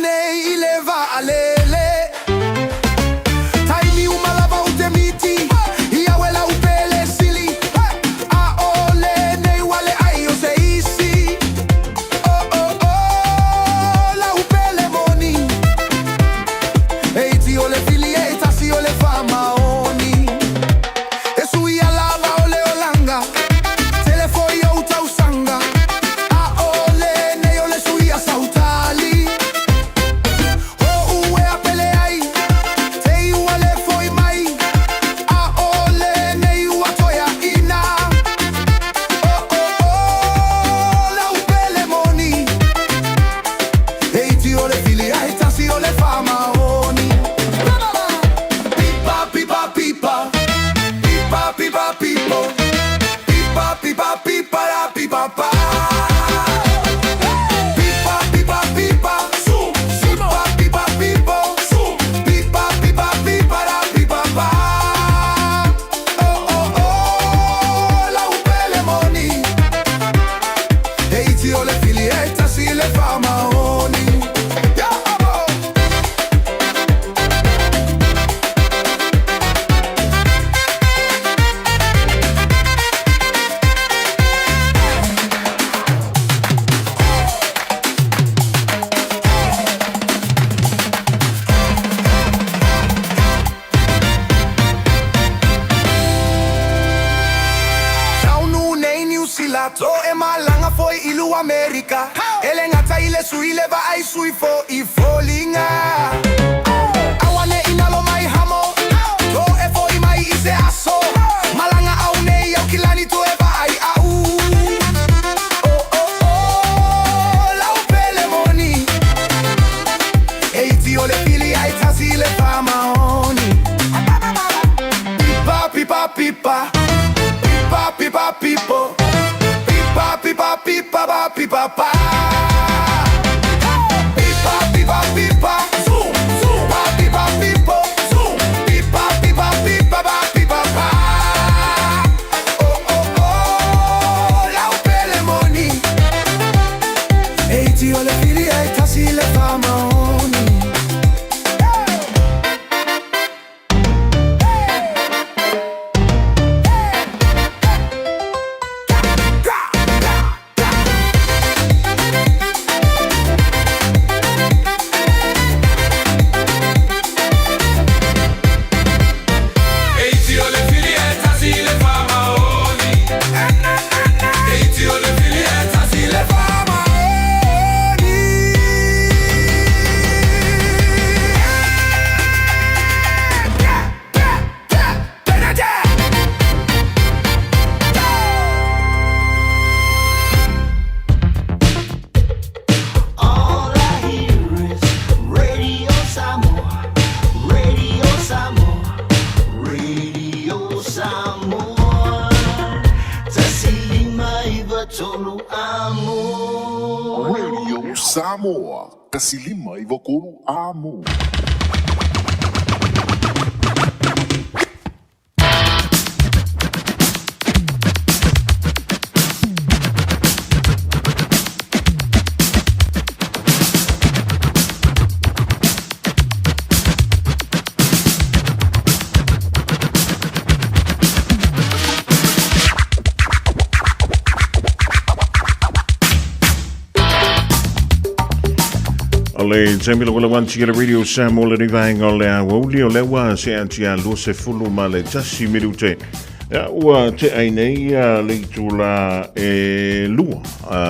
nei i le vaalele. Taimi uma lava u te miti i au e lau pele sili. Aole nei ua le ai o se isi. Oh oh oh lau pele moni. E iti o le fili e tasi o le faamaoni. E suia lava o le olaga, tele foi ou tausaga. Aole nei o le suia sautali. O uea pele ai, te i ua le foi mai. Aole nei ua toe ina. Oh oh oh lau pele moni. E iti o le fili ae tasi o le faamaoni. Pipa pipa pipa, pipa pipa pipo, pipa pipa pipa la pipa pa. Pipa pipa pipa, pipa pipa pipo, pipa pipa pipa la pipa pa. Oh oh oh lau pele moni. E iti o le fili e tasi le faamaoni. Yeah, oh. Taunu nei Niu Sila to e malaga foi i lu Amerika. E le gata i le sui le vaai sui fo i foliga. Aua ne i nalo mai hamo, to e foi mai i se aso. Malaga au nei au kilani to e vaai au. Oh oh oh lau pele moni. E iti o le fili ai tasi le faamaoni. Pipa pipa pipa, pipa pipa pipo, pipa pipa pipa pa pipa pa. Pipa pipa pipa, pipa pipa pipo, pipa pipa pipa pa pipa pa. Oh oh oh lau pele moni. E iti o le fili e tasi le faamaoni. E iti o le fili e tasi le faamaoni. E iti o le fili e tasi le Faamaoni. All I hear is Radio Samoa, Radio Samoa, Radio Samoa. 159 amo. Radio Samoa, 159 Amo. O le taimi le wala tia le Radio Samoa le vaenga o le aoauli o lea ua se atia 21 minute. Ia, ua te ai nei le itula e lua.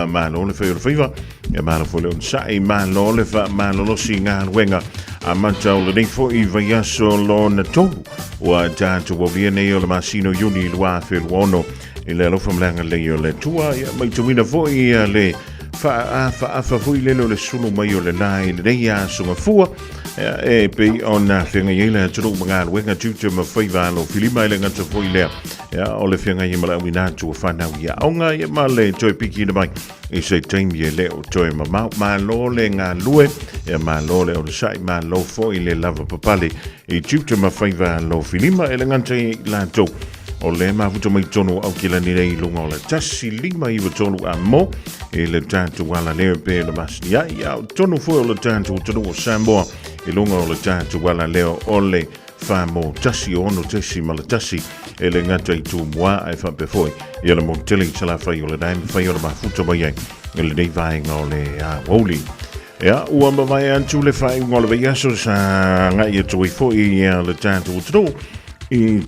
Malo le whai o le whaiva. Ia malo foi le onosai, malo le faamalolosi i galuega amata o lenei foi vaiaso lona tolu ua tatou aulia nei o le masina o Iuni 2026 i le alofa ma le agalelei o le Atua. Ia maitauina foi le faaafaafa foi lele o le sulu mai o le la i lenei aso gafua e pei ona feagai ai le atunuu ma galuega tiute ma faiva alofilima e le gata foi lea ia, o le feagai ai ma le auina atu o fanau i aoga ia ma le toe pikiina mai i se taimi e le o toe mamao. Malo le galue, ia malo le onosai, malo foi le lava papale i tiute ma faiva alofilima e le gata i latou. O lea mafuta mai tonu o Aukilani nei i luga o le 1 5 9 3 a mo i le tatou alaleo pe le masini ai a o tonu foi o le tatou atunuu o Samoa i luga o le tatou alaleo o le Famo 16.1 e le gata i Tumua ae faapea foi ia le motu tele i Salafai o lena e mafai ona mafuta mai ai i lenei vaega o le aoauli. Ia, ua mavae atu le faaiuga o le vaiaso sa agai atu ai foi ia le tatou atunuu i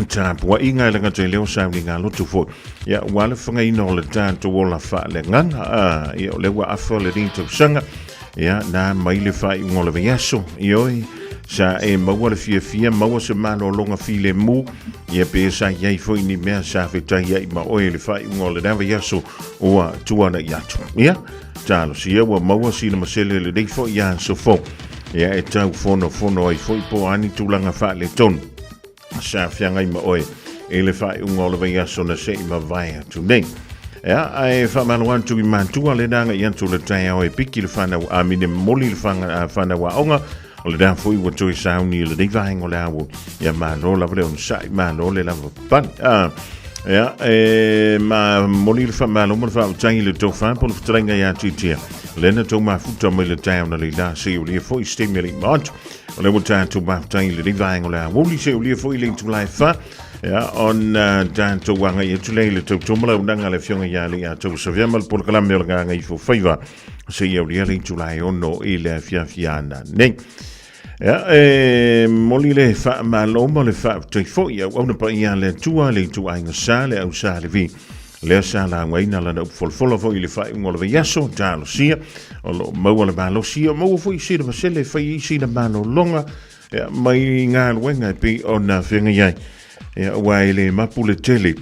tapuaiga e le gata i lea o sauniga lotu foi. Ia, ua le fagaina o le tatou ola faaleagaga. Ia, o lea ua afa lenei tausaga. Ia, na mai le faaiuga o le vaiaso. Ioe, sa e maua le fiafia, maua se malologa filemu. Ia, pe sa i ai foi ni mea sa fetaiai ma oe i le faaiuga o lena vaiaso ua tuana'i atu. Ia, talosia ua maua sina masele lenei foi aso fou. Ia, e tau fonofono ai foi po o a ni tulaga faaletonu sa feagai ma oe i le faaiuga o le vaiaso na se i mavae atu nei. Ia, ae faamalo atu i matua le naga i atu le taeao e piki le whanau a mine moli le whanau aoga o le dā foi ua toe sauni i lenei vaega o le aoauli. Ia malo lava le onosai, malo le lava papale. Ia, e ma moli le faamalo ma le faafetai i le tofa po o le fetalaiga ia Titia. Lena tou mafuta mai le taeao na leila se i ulia foi se taimi e le i ma atu. O lea ua tatou mafutai i lenei vaega o le aoauli se i ulia foi le itula e 4. Ia, ona tatou agai atu lea i le tautoga ma launaga a le Afioga ia Leiataua Savea ma le polokalame o le Gagaifo Faiva seia aulia le itula e 6 i le afiafi ana nei. Ia, e moli le faamalo ma le faafetai foi auauna paia a le Atua, le ituaiga sa, le au sa Levi. Lea sa laugaina lana upu folafola foi i le faaiuga o le vaiaso, talosia, o lo o maua le malosi, o maua foi sina masele e fai ai sina malologa, ia, mai galuega e pei ona feagai ai. Ia, aua e le mapu le tele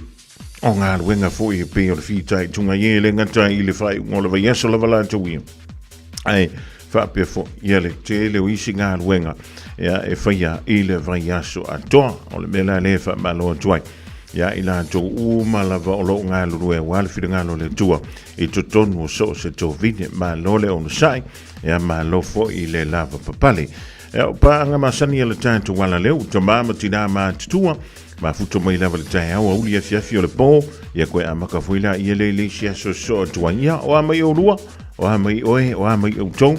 o galuega foi e pei o le fitaituga i e le gata i le faaiuga o le vaiaso lava latou ia. Ae faapea foi ia le tele o isi galuega ia, e faia i le vaiaso atoa. O le mea la lea e faamalo atu ai ia i latou uma lava o lo o galulue aua le finagalo o le Atua i totonu o so o se tovine. Malo le onosai, ia malo foi le lava papale. Ia, o paaga masani a le tatou alaleo, tama ma tinā matutua, Mafuta mai lava le taeao auli afiafi o le pō, ia koe amaka foi la ia le le isi aso soo atu ai. Ia, o a mai oulua, o a mai oe, o a mai outou.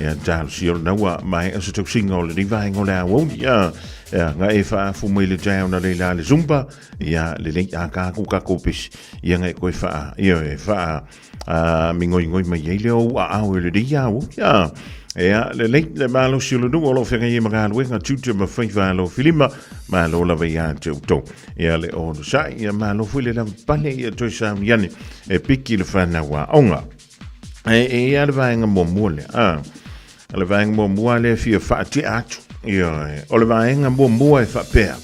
Ia, talosia o lena ua maea se tausiga o lenei vaega o le aoauli. Ia, ia, nga e faafu mai le taeao na leila le Zumba, ia, lelei a ka aku ka pesi. Ia, nga e koe faa, ia, e faa, a migoigoi mai ai lea o ou aao e lenei aoauli. Ia, ia, lelei le malosi o le nuu o lo o feagai ai ma galuega, tiute ma faiva alofilima, malo lava ia te outou. Ia le onosai, ia malo foi le lava pale ia toe sauni ane e piki le whanau aoga. E, e ia le vaega muamua lea. A, o le vaega muamua lea fia whaatia atu. Ia, o le vaega muamua e whaapea.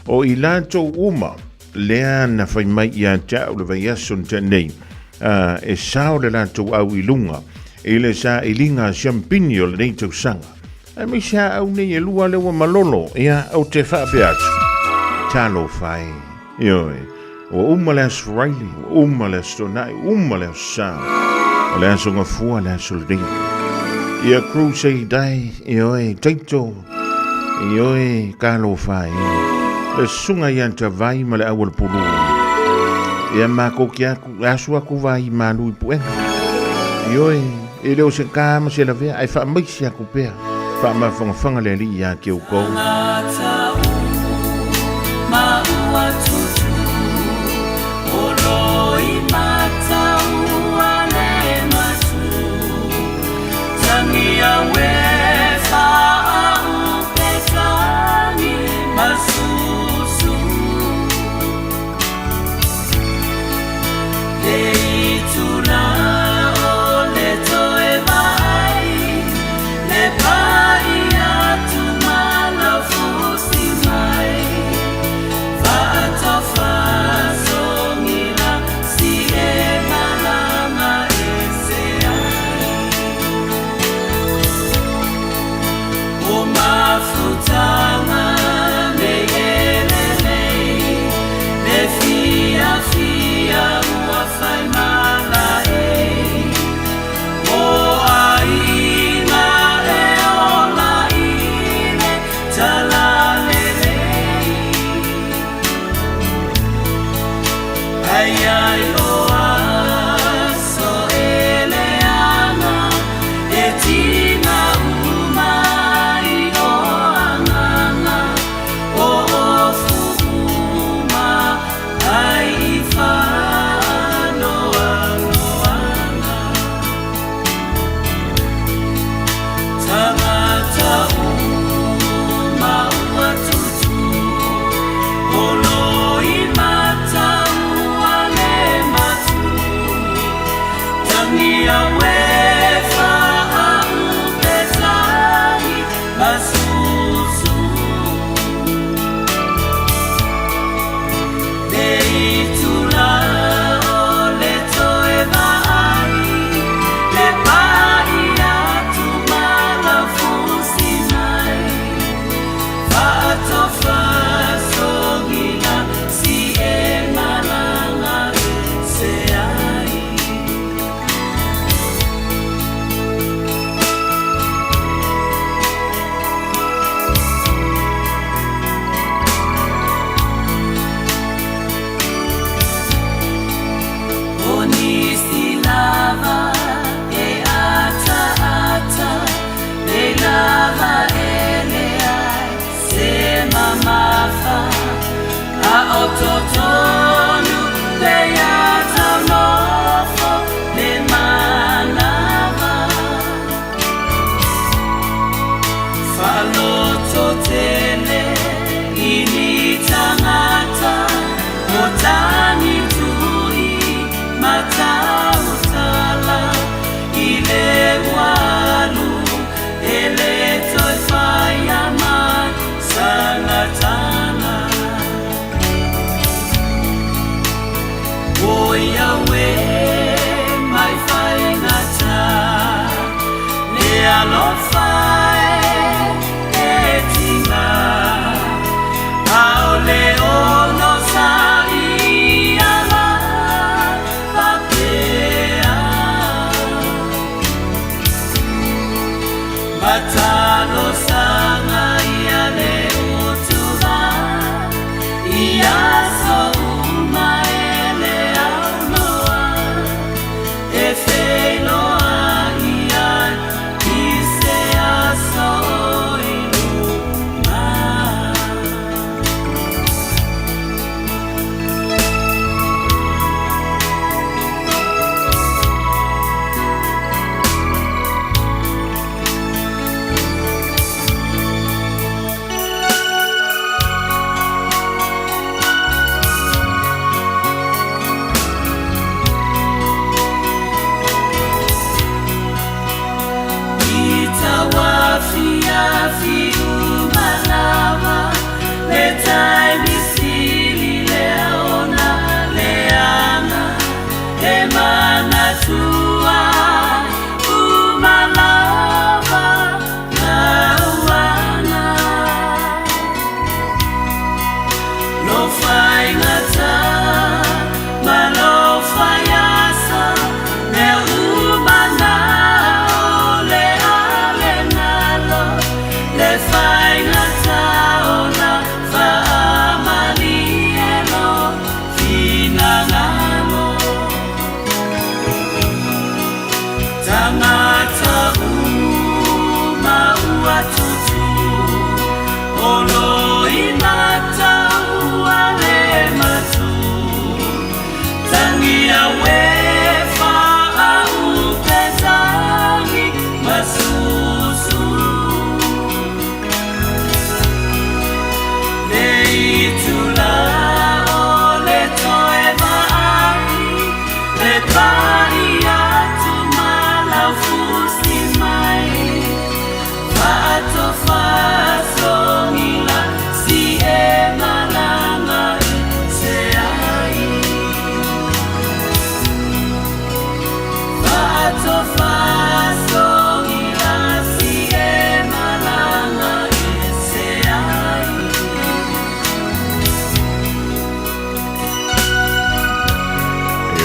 O i latou uma, lea na fai mai ia te au le vaiaso na tea nei, ā, e sao le latou au i luga i le sailiga siampini o lenei tausaga. Aemaise a au nei e lua lea ua malolo, ia, ou te faapea atu, talofa e, ioe, ua uma le Aso Faraile, ua uma le Aso Toonai, ua uma le Aso Sa, o le Aso Gafua, le Aso Lenei. Ia Crusade ai, ioe, taito, Ioe, talofa e. Le susuga ia Tavai ma le au o le pulu. Ia makou ke aku, asu aku vai malu i puega. Ioe, e le o se ka ma se lavea, ae faamaisi aku pea. Faamafangafanga le Alii ia te outou.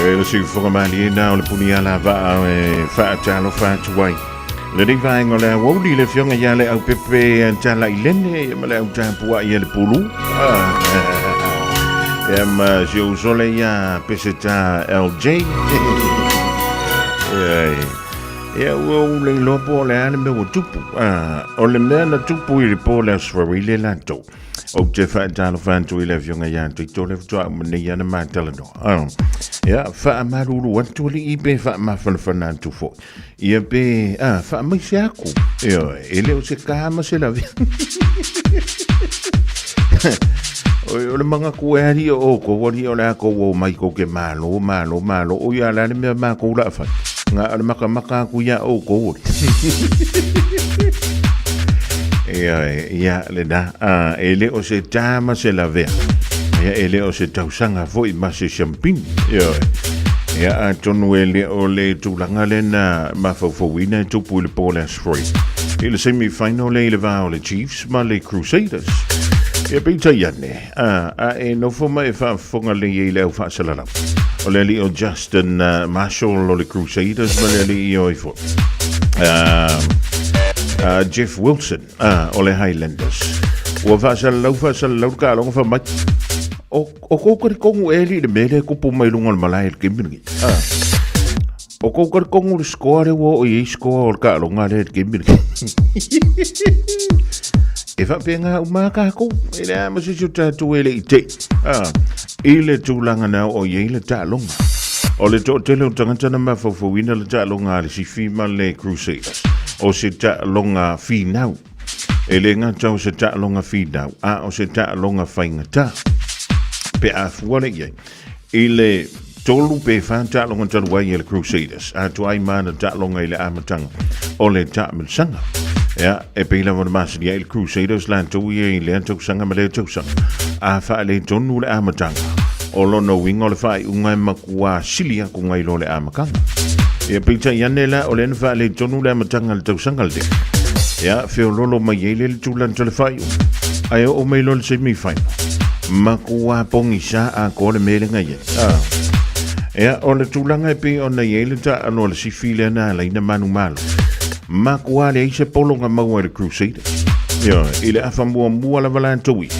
E le siufoga malie na o le puni ala vaa e faatalofa atu ai. Lenei vaega o le aoauli le afioga ia le au pepe tala i lene ma le au tapuai e le pulu. Ia ma si ou sole ia Peseta LJ. Ia ua ou le iloa po o le a le mea ua tupu. O le mea na tupu i le po o le Aso Faraile latou. Ou te faatalofa atu i le afioga ia Tito le faatoa uma nei ana matalanoa. Ia, faamalulu atu alii pe faamafanafana atu foi. Ia pe, faamaise aku. Ioe, e le o se ka ma se lavea. O le manatu e alii o outou, alii o le a tou o mai tou te malo, malo, malo. O ia la le mea matou la fai. Nga o le makamaka atu ia outou. Ia, ia, lena, e le o se tā ma se lavea. Ia, e le o se tausaga foi ma se siampini. Ia, ia, atonu e le o le tulaga lena mafaufauina e tupu i le po o le Aso Faraile. I le semi-final le i le va o le Chiefs ma le Crusaders. Ia, peitai ane, a e nofo ma e faafofoga lelei i le au faasalalau. O le alii o Justin Marshall o le Crusaders ma le alii o ifo. Jeff Wilson o le Highlanders. Ua faasalalau faasalalau le taaloga fai mai. O, o kou talitonu e alii le mea lea e tupu mai luga o le malae i le taimi lenei. O kou talitonu le score lea ua oo i ai score o le taaloga lea i le taimi lenei. E faapena uma lava tatou, e leai ma se isi o tatou e le i te i le tulaga na oo i ai le taaloga. O le toatele o tagata na mafaufauina le taaloga a le Sifi ma le Crusaders, o se taaloga finau. E le gata o se taaloga finau, a o se taaloga faigata. Pe a fua lea i ai, i le tolu pe fa taaloga talu ai e le Crusaders, atoa ai ma ana taaloga i le amataga o le taamilosaga. Ia, e pei lava ona masani ai le Crusaders latou ia i lea tausaga ma lea tausaga. A faaletonu le amataga, o lona uiga o le faaiuga e matua sili atu nai lo le amataga. Ia, peitai ane la, o lea na faaletonu le amataga i le tausaga lenei. Ia, feololo mai ai le tulaga o le faaiuga. Ae oo mai loa le semi final. Matua pogisa atoa le mea lea na i ai. Ah. Ia, o le tulaga e pei ona i ai le taalo a le sifi lea na ala ai ona manumalo. Makuā leai se pologa maua i le Crusaders. Ioe, i le afa muamua lava latou ia,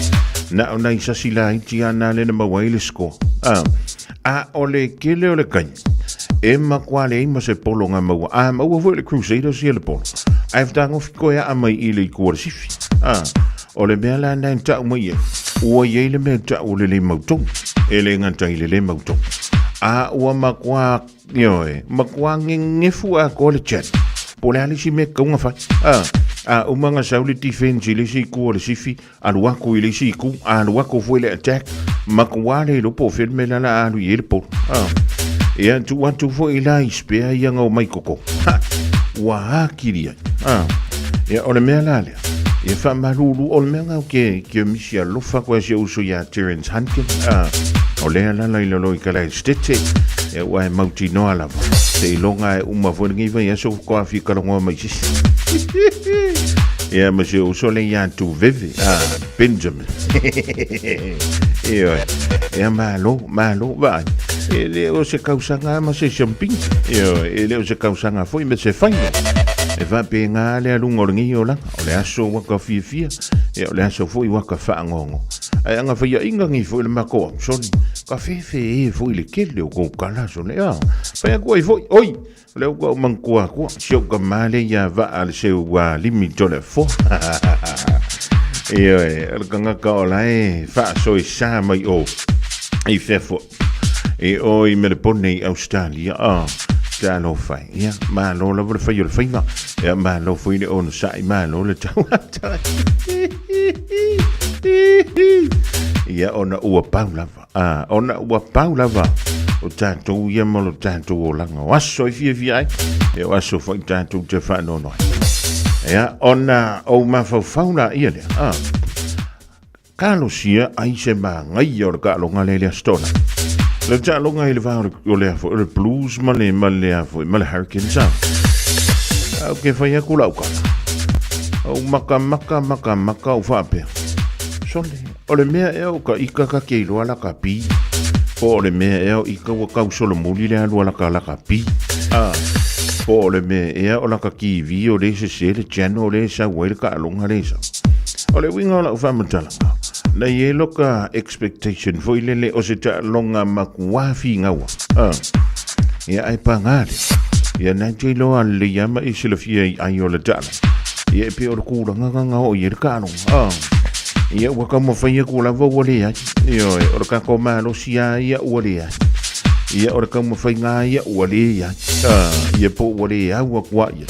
na o nai sasi laiti lava na lea na maua ai le score. A, a o le tele o le taimi, e makuā leai ma se pologa maua. A maua foi e le Crusaders ia le polo, ae fetagofi toe aa mai i le itu o le sifi. A, o le mea la lena e tau mai ai, ua i ai le mea e tau o le le mautonu. E le gata i le le mautonu, a ua makuā Ioe, matua gegefu atoa le chat. Po o le a le isi mea e tatau ona fai. A, a uma ona sau le defense i le isi itu o le sifi, alu atu i le isi itu, alu atu foi le attack, matua le iloa po o fea le mea la o le a alu i ai le polo. A, ia tuu atu foi la i spare ia na omai i totonu. Ha, ua atili ai. A, ia o le mea la lea, ia faamalulu, o le mea lena ou te, te misi alofa atu ai i si ou uso ia Terence Hunkin, a, o lea lala i lalo i Kalaestete, ia ua e mautinoa lava, seiloga e uma foi lenei vaiaso faatoa fia talanoa mai se isi. Ia ma si ou uso lea ia Tuveve, a, Benjamin. Ioe, ia malo, malo, vaai. E le o se tausaga ma se siampini. Ioe, e le o se tausaga foi ma se final. E faapena le aluga o lenei olaga, o le aso ua ka fiafia, ia o le aso foi ua ka faanoano. Ae aga faiaʻiga nei foi le matou ausoni, ka fefe e foi le tele o kou kala sone, a. Fai atu ai foi, oi, o lea ua ou manatua atua, si ou tama lea ia vaa le seu ua limi tole fo. Ioe, o le tagata o la e faasoesa mai o i fefo. E o i Melepone i Australia, a. Talofa e. Ia, malo lava le fai o le faiva. Ia, malo foi le onosai, malo le tauatai. Ia, ona ua pau lava. A, ona ua pau lava o tatou ia ma lo tatou olaga. O aso e fiafia ai, ia o aso foi tatou te faanoanoa ai. Ia, ona ou mafaufau laia lea. A, Talosia ai se magaia o le taaloga lea i le Aso Toonai. Le taaloga i le va o le o le Blues ma le ma le foi ma le Hurricanes. A ou ke fai atu lau kala. Au maka maka maka maka o faapea. Sole, o le mea ea o ka ika ka ke iloa la ka pi. Po o le mea ea o ika ua kau solomuli le alu a la ka la ka pi. A po o le mea ea o la ka TV o le sese le channel o le sau ai le taaloga le sau. O le uiga o lau faamatalaga, na i ai loka expectation foi lele o se taaloga makuā fingaua. Ah. Ia ai pagā lea. Ia na te iloa lelei lava ma e silafia i ai o le taaloga. Ia e pei o le tulaga na na oo i ai le taaloga. Ah. Ia ua taumafai atu lava ua leai. Ioe, o le tatou malosi lava ia ua leai. Ia o le taumafaiga lava ia ua leai. Ah, ia po ua le au atu ai.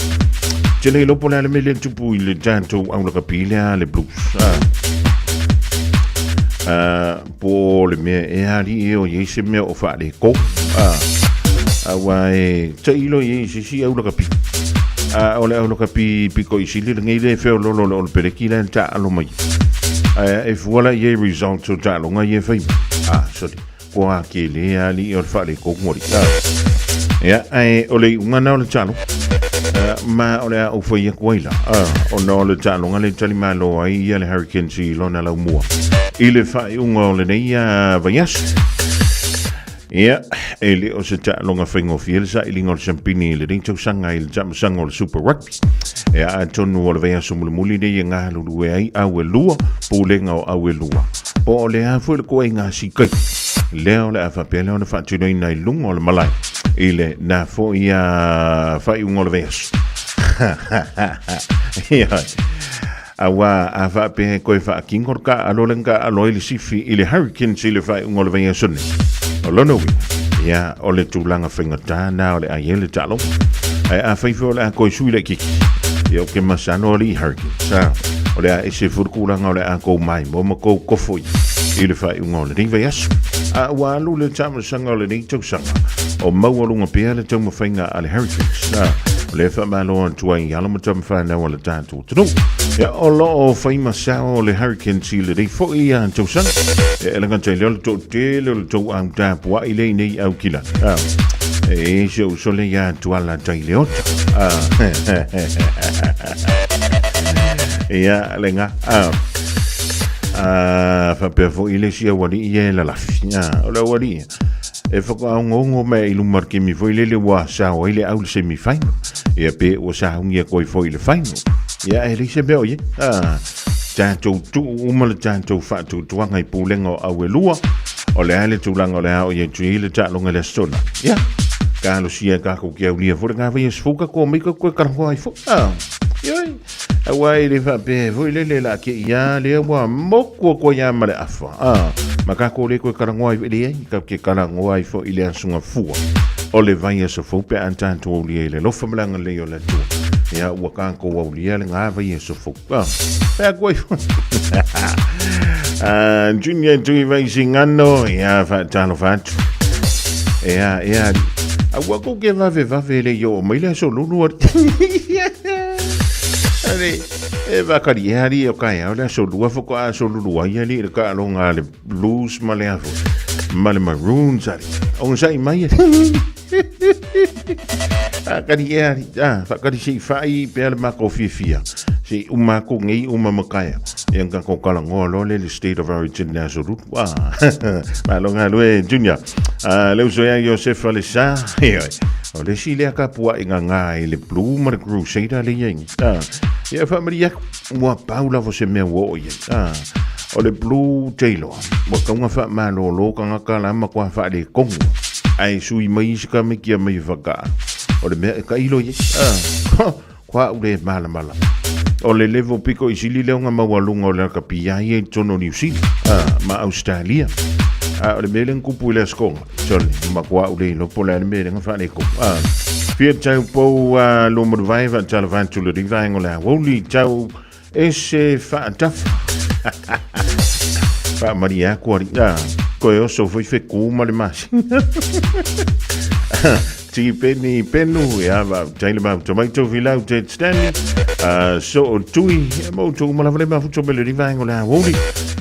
Te le iloa po o le a le mea lea e tupu i le tatou au lakapi lea le blues. Ah. Ah, po o le mea e ali e o i ai se mea o faaletonu. Ah. Aua e tailo i ai se isi au lakapi. Ah, o le au lakapi pito i sili lenei le feololo o le peleki lea e taalo mai. Ae e fua la i ai results o taaloga ia e fai mai. Ah, sorry. Kua ke le ali o le faaletonu ali. Ia, ae o le iuga na o le taaloga. Ma o le a ou fai atu ai la. Ona o le taaloga le talimalo ai ia le Hurricanes i lona laumua. I le faaiuga o lenei vaiaso. Ia, e le o se taaloga faigofie le sailiga o le siampini i lenei tausaga i le taamilosaga o le Super Rugby. Ia, atonu o le vaiaso mulimuli nei e galulue ai au e lua, pulega o au e lua. Po o le a foi le koaiga sikai, lea o le a faapea lea ona faatinoina i luga o le malae i le na foi a faaiuga o le vaiaso. Ia, aua a faapea e toe faatino le taaalo lea na taaalo ai le sifi i le Hurricanes i le faaiuga o le vaiaso nei. O lona uiga, ia, o le tulaga faigata na o le a i ai le taaloga. Ae afai foi o le a toe sui laitiiti, ia ou te masalo alii Hurricanes, a, o le a ese foi le tulaga o le a tou maimoa ma tou kofo i, i le faaiuga o lenei vaiaso. A ua alu le taamilosaga o lenei tausaga, o maualuga pea le taumafaiga a le Hurricanes, a, o lea e faamalo atu ai i alo ma tama fanau a le tatou atunuu. Ia, o lo o fai ma sao le Hurricanes i lenei foi tausaga. Ia, e le gata i lea o le toatele o le tou au tapuai lea i nei au kila. Ah, e se o sole ia tuala tai le ota. Ah, ia, le ngā. Ah, ah, faapea foi le isi aualii ia e lalafi. Ah, o le aualii. E whakaongongo mea i luma le kemi foi lele ua sao ai le au le semi final. Ia pe ua saungia koe foi le final. Ia e leai se mea o i ai. Ah, tatou tuu uma le tatou faatuatuaga i pulega o au e lua, o le a le tulaga o le a o i ai tui le taaloga i le Aso Toonai. Ia, talosia e kākou ke aulia foi le gā vai aso fou ka koa mai ka koe karahoa ai foi. Ah, ioi, aua e le faapea foi lele la ke ia lea ua moku a koe ia ma le afa. Ah, ma kākou le koe karangoa ai leai, ka ke karangoa ai foi i le aso gafua. O le vai aso fou pe a tatou aulia i le alofa ma le agalelei o le Atua. Ia, ua kākou aulia le gā vai aso fou. Ah, pea koe. Ah, Junior Tui Vaisigano, ia whaatalofa atu. Ea, ea, aua ko ke vave vave le i o mai le aso lulu ari. Ale, e wakari e hari o kai au le aso lua foko a aso lulu ai ali le ka alonga le blues ma le afo. Ma le maroons ari. O sai mai. Whakari e ari, ah, whakari sei whai pe le mako fiafia. Sei uma ko ngei uma makaia. E nga ko kalangoa lo le le state of origin le aso rutu. Ah, malonga lue junior. Ah, le uso ia Joseph le sa. O le si lea ka pua i ngā ngā i le blue ma le crusader le iai. Ah, ia whamari aku, ua pau lava se mea ua o iai. Ah, o le blue Taylor. Ua kaunga wha malolo ka ngaka la ma kua wha le kongu. Ai sui mai isi ka me kia mai whaka. O le mea e ka ilo i. Ah, kua ure mala mala. O le levo piko i sili leo nga maua lunga o le aka pia i e tono New Zealand. Ah, ma Australia. Ah, o le mea le nkupu i le askonga. Sorry, ma kua ure ilo po le mea le nga wha le kongu. Ah, fia tau pou uh, lo muruvai wa tala whantu le riva ngo le awoli tau E se whaatafa. Whaamari a koari. Ah, koe oso foi fe kū ma le masi. Ti peni penu, ia va taile ma tomato filau Ted Stanley. So o tui, e mo tu mala vale ma futo mele riva ngo la woli.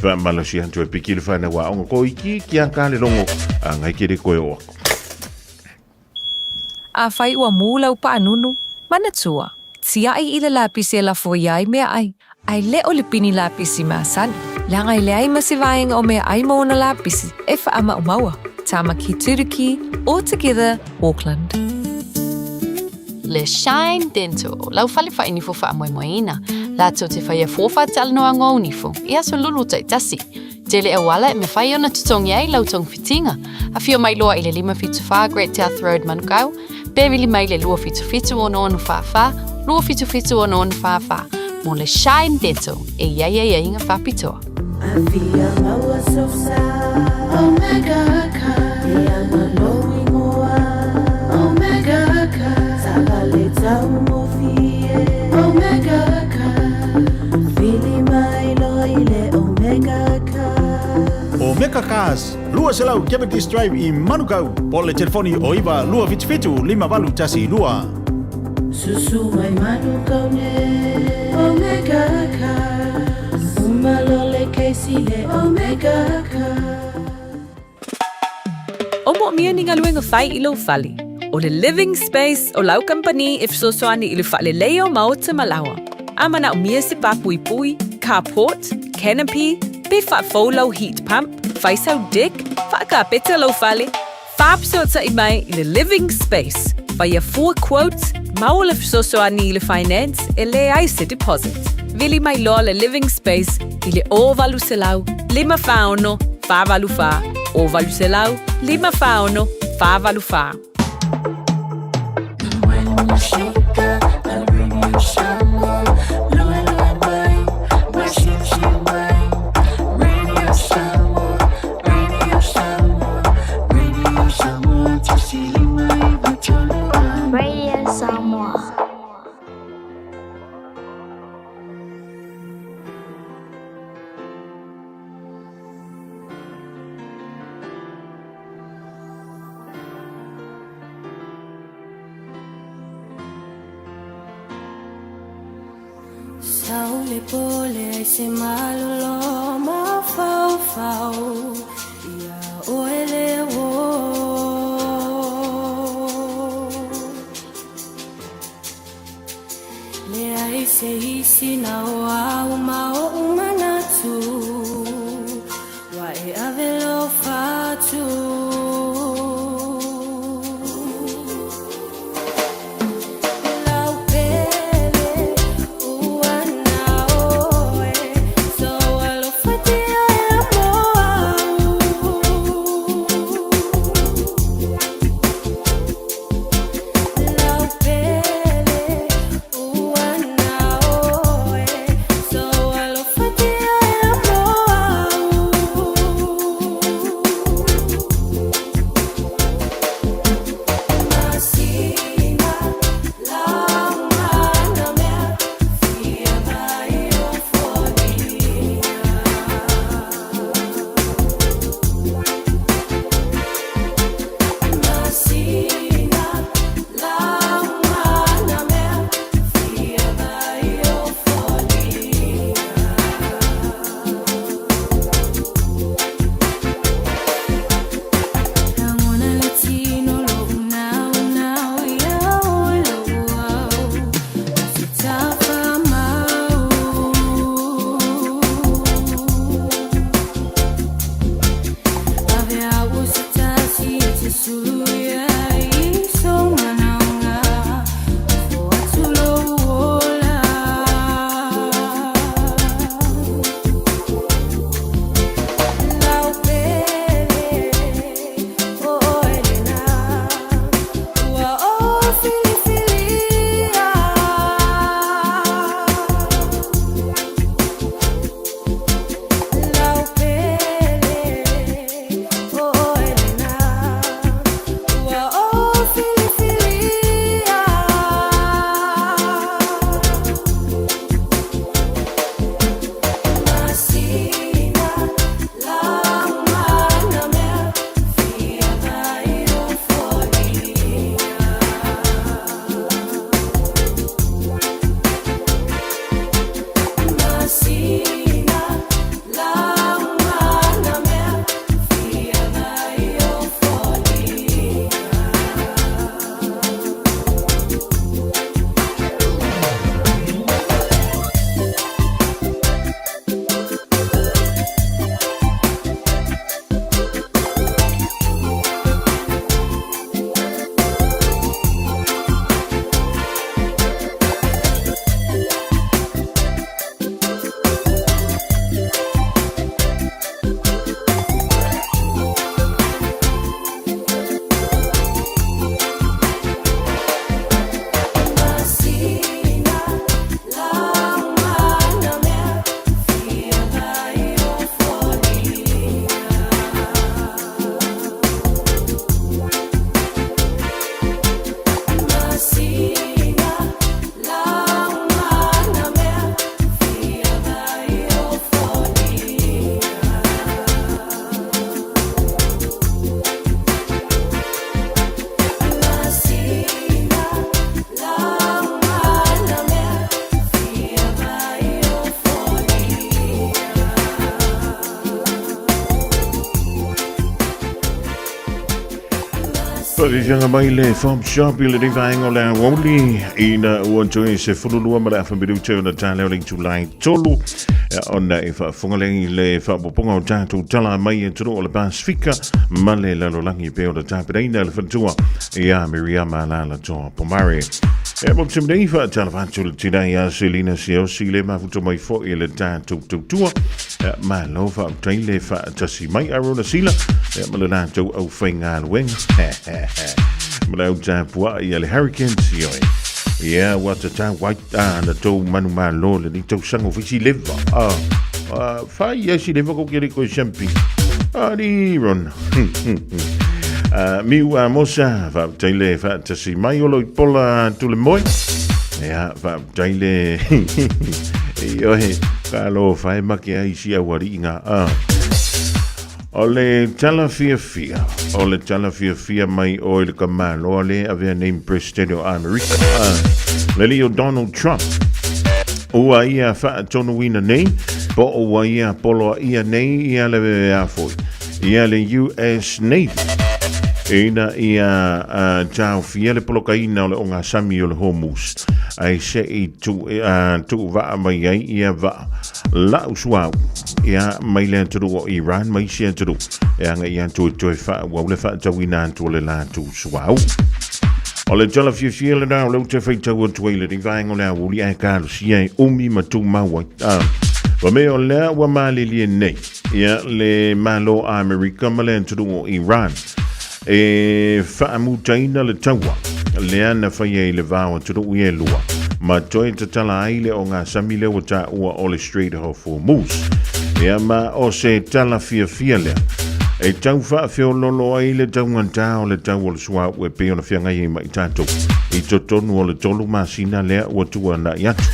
Fa mala si antu e piki le whana wa ongo ko iki ki a ka le longo. A ngai kere koe o ako. Afai ua mū lau paanunu, manatua, tiaʻi i le lapisi e lafo iā ai meaʻai, a e le o le pini lapisi masani. Leaga e leai ma se vaega o meaʻai ma ona lapisi e faamaʻumaua. Tamaki Turuki, All Together, Auckland. Le Shine Dental, lau fale whainifo whaamoemoeina. Latou te whaia fua whaatalanoa ngō nifo, i aso lulu taitasi. Tele auala e mawhai ona totongi ai lau togafitiga. Afio mai loa i le 574 Great South Road Manukau, pe vili mai le 277 6644, 277 6644 mo le Shine Dental e i ai aiaiga faapitoa. Afia maua sosa Omega Car E anga lou ingoa Omega Car Taavale taugofie Omega Car Vili mai loa i le Omega Car. Omega Cars, 200 Cavendish Drive i Manukau, po o le telefoni o 9 277 5812. Susu mai Manukau nei Omega Cars Uma loa le kesi le Omega Cars. O moomia ni galuega fai i lou fale. O le Living Space o lau kamupani e fesoasoani i le faaleleia o maota ma laoa. A manaomia se pā puipui, carport, canopy, pe faafou lau heat pump, fai sau deck, faakapeta lou fale, faafesootai mai i le Living Space. Faia fua quote, maua le fesoasoani i le finance e leai se deposit. Vili mai loa le Living Space i le 0800 546 484, 0800 546 484. Radio Samoa. Sau le po leai se malolo mafaufau ia oe le uō. Leai se isi na o au ma oʻu manatu ua e ave lou fatu. Faafiafiaga mai le Fob Shop i lenei vaega o le aoauli ina ua toe 12 ma le afa minute ona tala o le itula e tolu ona e faafofoga lea i le faaopoopoga o tatou tala mai atunuu o le Pasifika ma le lalolagi pei ona tapenaina e le faletua ia Miriama Lalatoa Pomare. E mo te mnei faatalofa atu le tina ia Selina Siaosi le mafuta mai foi i le tatou tautua. Malo faafetai le faatasi mai Arona Sila ma le latou aufaigaluega ma le au tapuai a le Hurricanes ioe. Ia ua tatau ai na tou manumalo lenei tausaga o faisi leva. Fai ai si leva ko ke le koe siampi. Ali Ron. Miu Amosa, faafetai le faatasi mai o Loipola Tulemoe. Ia, faafetai le ioe, talofa e make ai si auali'i ngā. O le tala fiafia, o le tala fiafia mai oe le kamaloa le avea nei ma Presidente o Amerika, le alii o Donald Trump. Ua ia faatonuina nei, po o ua ia poloaia nei ia le a foi, ia le US Navy ina ia taofia le polokaina o le ogasami o le Hormuz ae se i tuuvaa mai ai ia vaa lau suauu ia mai le atunuu o Iran ma isi atunuu e agai atu e toe faaauau le faatauina atu o le latou suauu. O le tala fiafia lena o lea ou te faitau atu ai i lenei vaega o le aoauli ae talosia e umi ma tumau ai. Fa mai o lea ua malilie nei ia le Malo o Amerika ma le atunuu o Iran e faamutaina le taua lea na faia i le va o atunuu ia e lua ma toe tatala ai le ogasami lea ua taua o le Strait of Hormuz. Ia ma o se tala fiafia lea e tau faafeololo ai le taugata o le tau o le suauu e pei ona feagai ai ma i tatou i totonu o le 3 masina lea ua tuanai atu.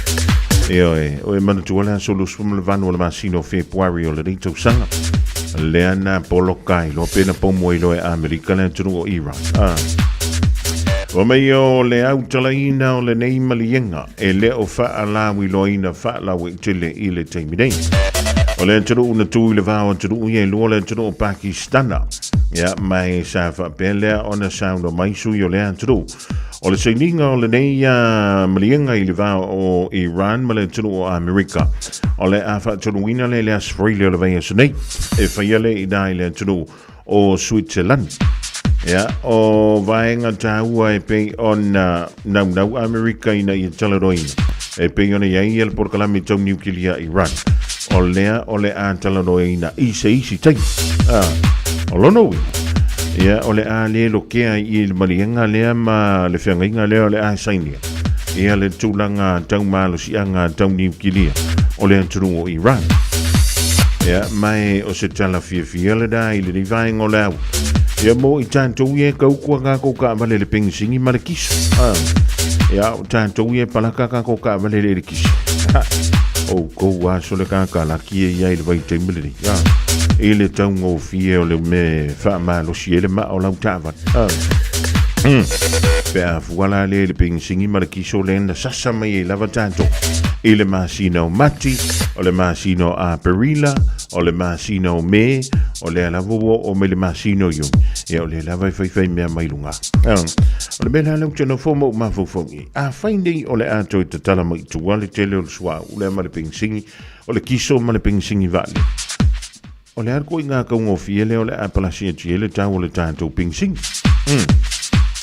Ioe, o e manatua le aso 28 o le masina o Fepuari o lenei tausaga lea na poloka ai loa pe na pomu ai loa e Amerika le atunuu o Iran. Ua mai o le autalaina o lenei maliega e le o faalauiloaina faalauaitele i le taimi nei. O le atunuu na tu i le va o atunuu ia e lua le atunuu o Pakistana. Ia, ma e sa faapea lea ona saunoa mai sui o lea atunuu. O le sainiga o lenei maliega i le va o Iran ma le atunuu o Amerika, o le a faatonuina lea i le Aso Faraile o le vaiaso nei, e faia lea i ina i le atunuu o Switzerland. Ia, o vaega taua e pei ona naunau Amerika ina ia talanoaina, e pei ona i ai le polokalame tau niukilia a Iran, o lea o le a talanoaina i se isi taimi. O lona uiga, ia, o le a le lokea i le maliega lea ma le feagaiga lea o le a sainia ia le tulaga tau malosiaga tau niukilia o le atunuu o Iran. Ia, ma e o se tala fiafia lena i lenei vaega o le au. Ia, mo i tatou ia e kaukua kākou kaavale le penisini ma le kiso. Ia, o tatou ia e palaka kākou kaavale le elekisi. Outou aso le kakalaki e ia i le vaitaimi lenei. I le taugofie o le mea e faamalosi ai le maa o lau taavale. Pe a fua la lea i le penisini ma le kiso lea na sasa mai ai lava tatou i le masina o Mati, o le masina o Aperila, o le masina o Me, o lea lava ua oo mai le masina o Iuni, ia o lea lava e faifai mea mai luga. O le mea la lea ou te nofo ma ou mafaufau i ai, afai nei o le a toe tatala mai i tua le tele o le suauu lea ma le penisini, o le kiso ma le penisini vaalele, o le a le ituaiga taugofie lea o le a palasi atu ai le tau o le tatou penisini?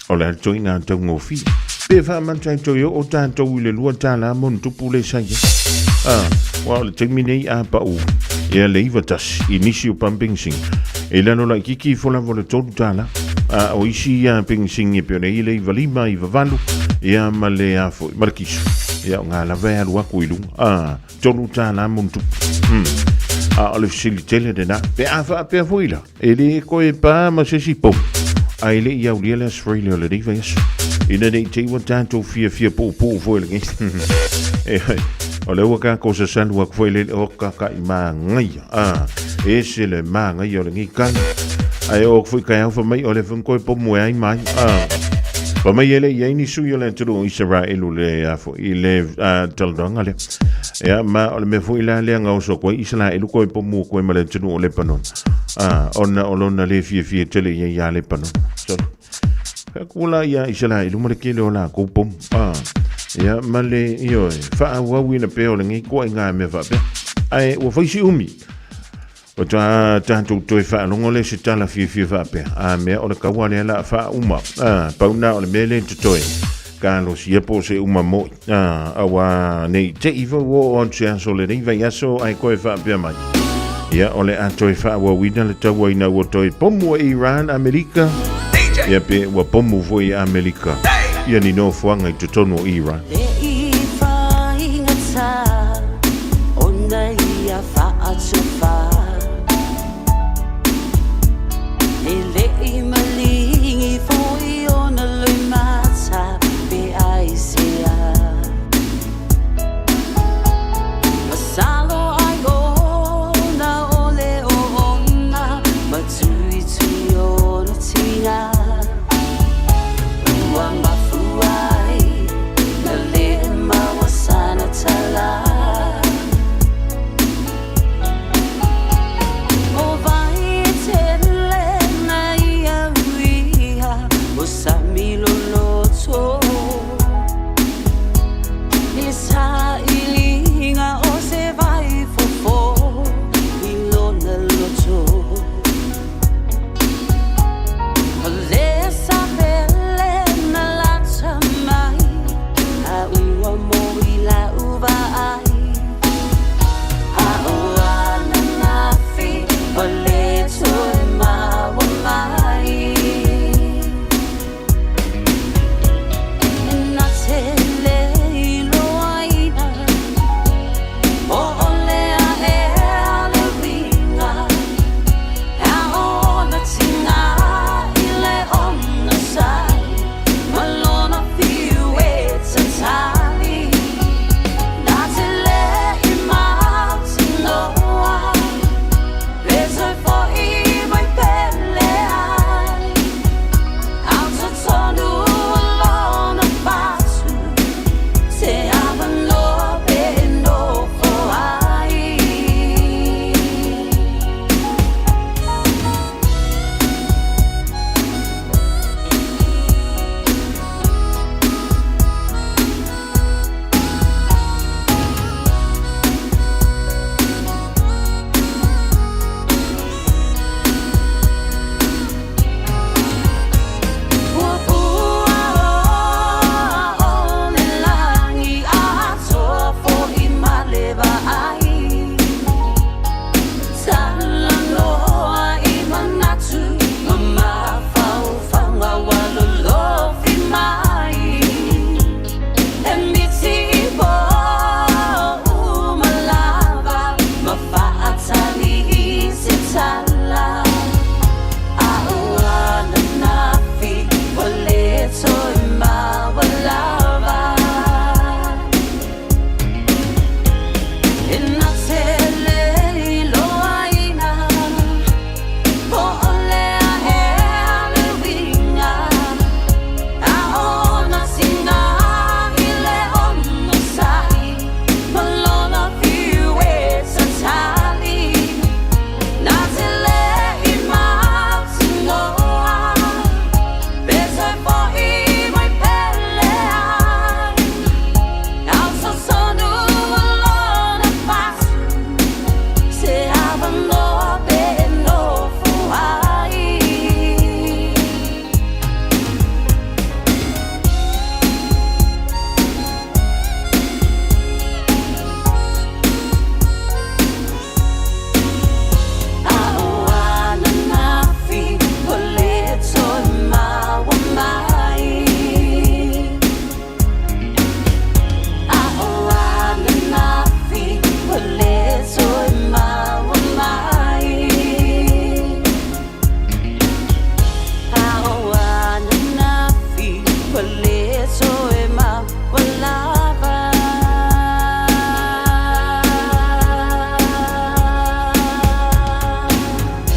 O le a le ituaiga taugofie? Pe faamata e toe oo tatou i le $2 ma ona tupu le sai ai. Aua o le taimi nei a pau ia le 91 i nisi o pamu penisini, i lalo laitiiti ifo lava o le $3. A o isi ia penisini e pei ona i ai le 95, 98, ia ma le a foi, ma le kiso. Ia o ngā lava e alu atu i luga. $3 ma ona tupu. A o le fesili tele lena, pe a faapea foi la, e le toe pa ma se isi pomu, ae le i aulia le Aso Faraile o lenei vaiaso, ina ne i te i ua tatou fiafia puupuu foi lenei. O lea ua tatou sasalu atu foi le o kakaʻi magaia. Ese le magaia o lenei kai. Ae oo atu foi taeao fai mai o lea foi na toe pomu e ai ma ai. Fai mai e le i ai ni sui o le atunuu o Isaraelu le a foi i le talanoaga lea. Ia, ma o le mea foi la lea na oso atu ai Isaraelu toe pomu atu ai ma le atunuu o Lepanona. Ona o lona le fiafia tele i ai ia Lepanona. Sorry. Fai atu la ia Isaraelu ma le tele o lakou pomu. A, ia, ma le, ioe, faaauauina pea o lenei ituaiga mea faapea. Ae ua fai si umi. Faatoa tatou toe faalogo lea i se tala fiafia faapea, a mea o le taua lea la a faauma. A, pau na o le mea lea totoe, talosia po o se uma moi. A, auā ne i te i foi ua oo atu se aso o lenei vaiaso ae toe faapea mai. Ia, o le a toe faaauauina le taua ina ua toe pomu e Iran Amerika, ia pe ua pomu foi e Amerika ia ni nofoaga i totonu o Iran.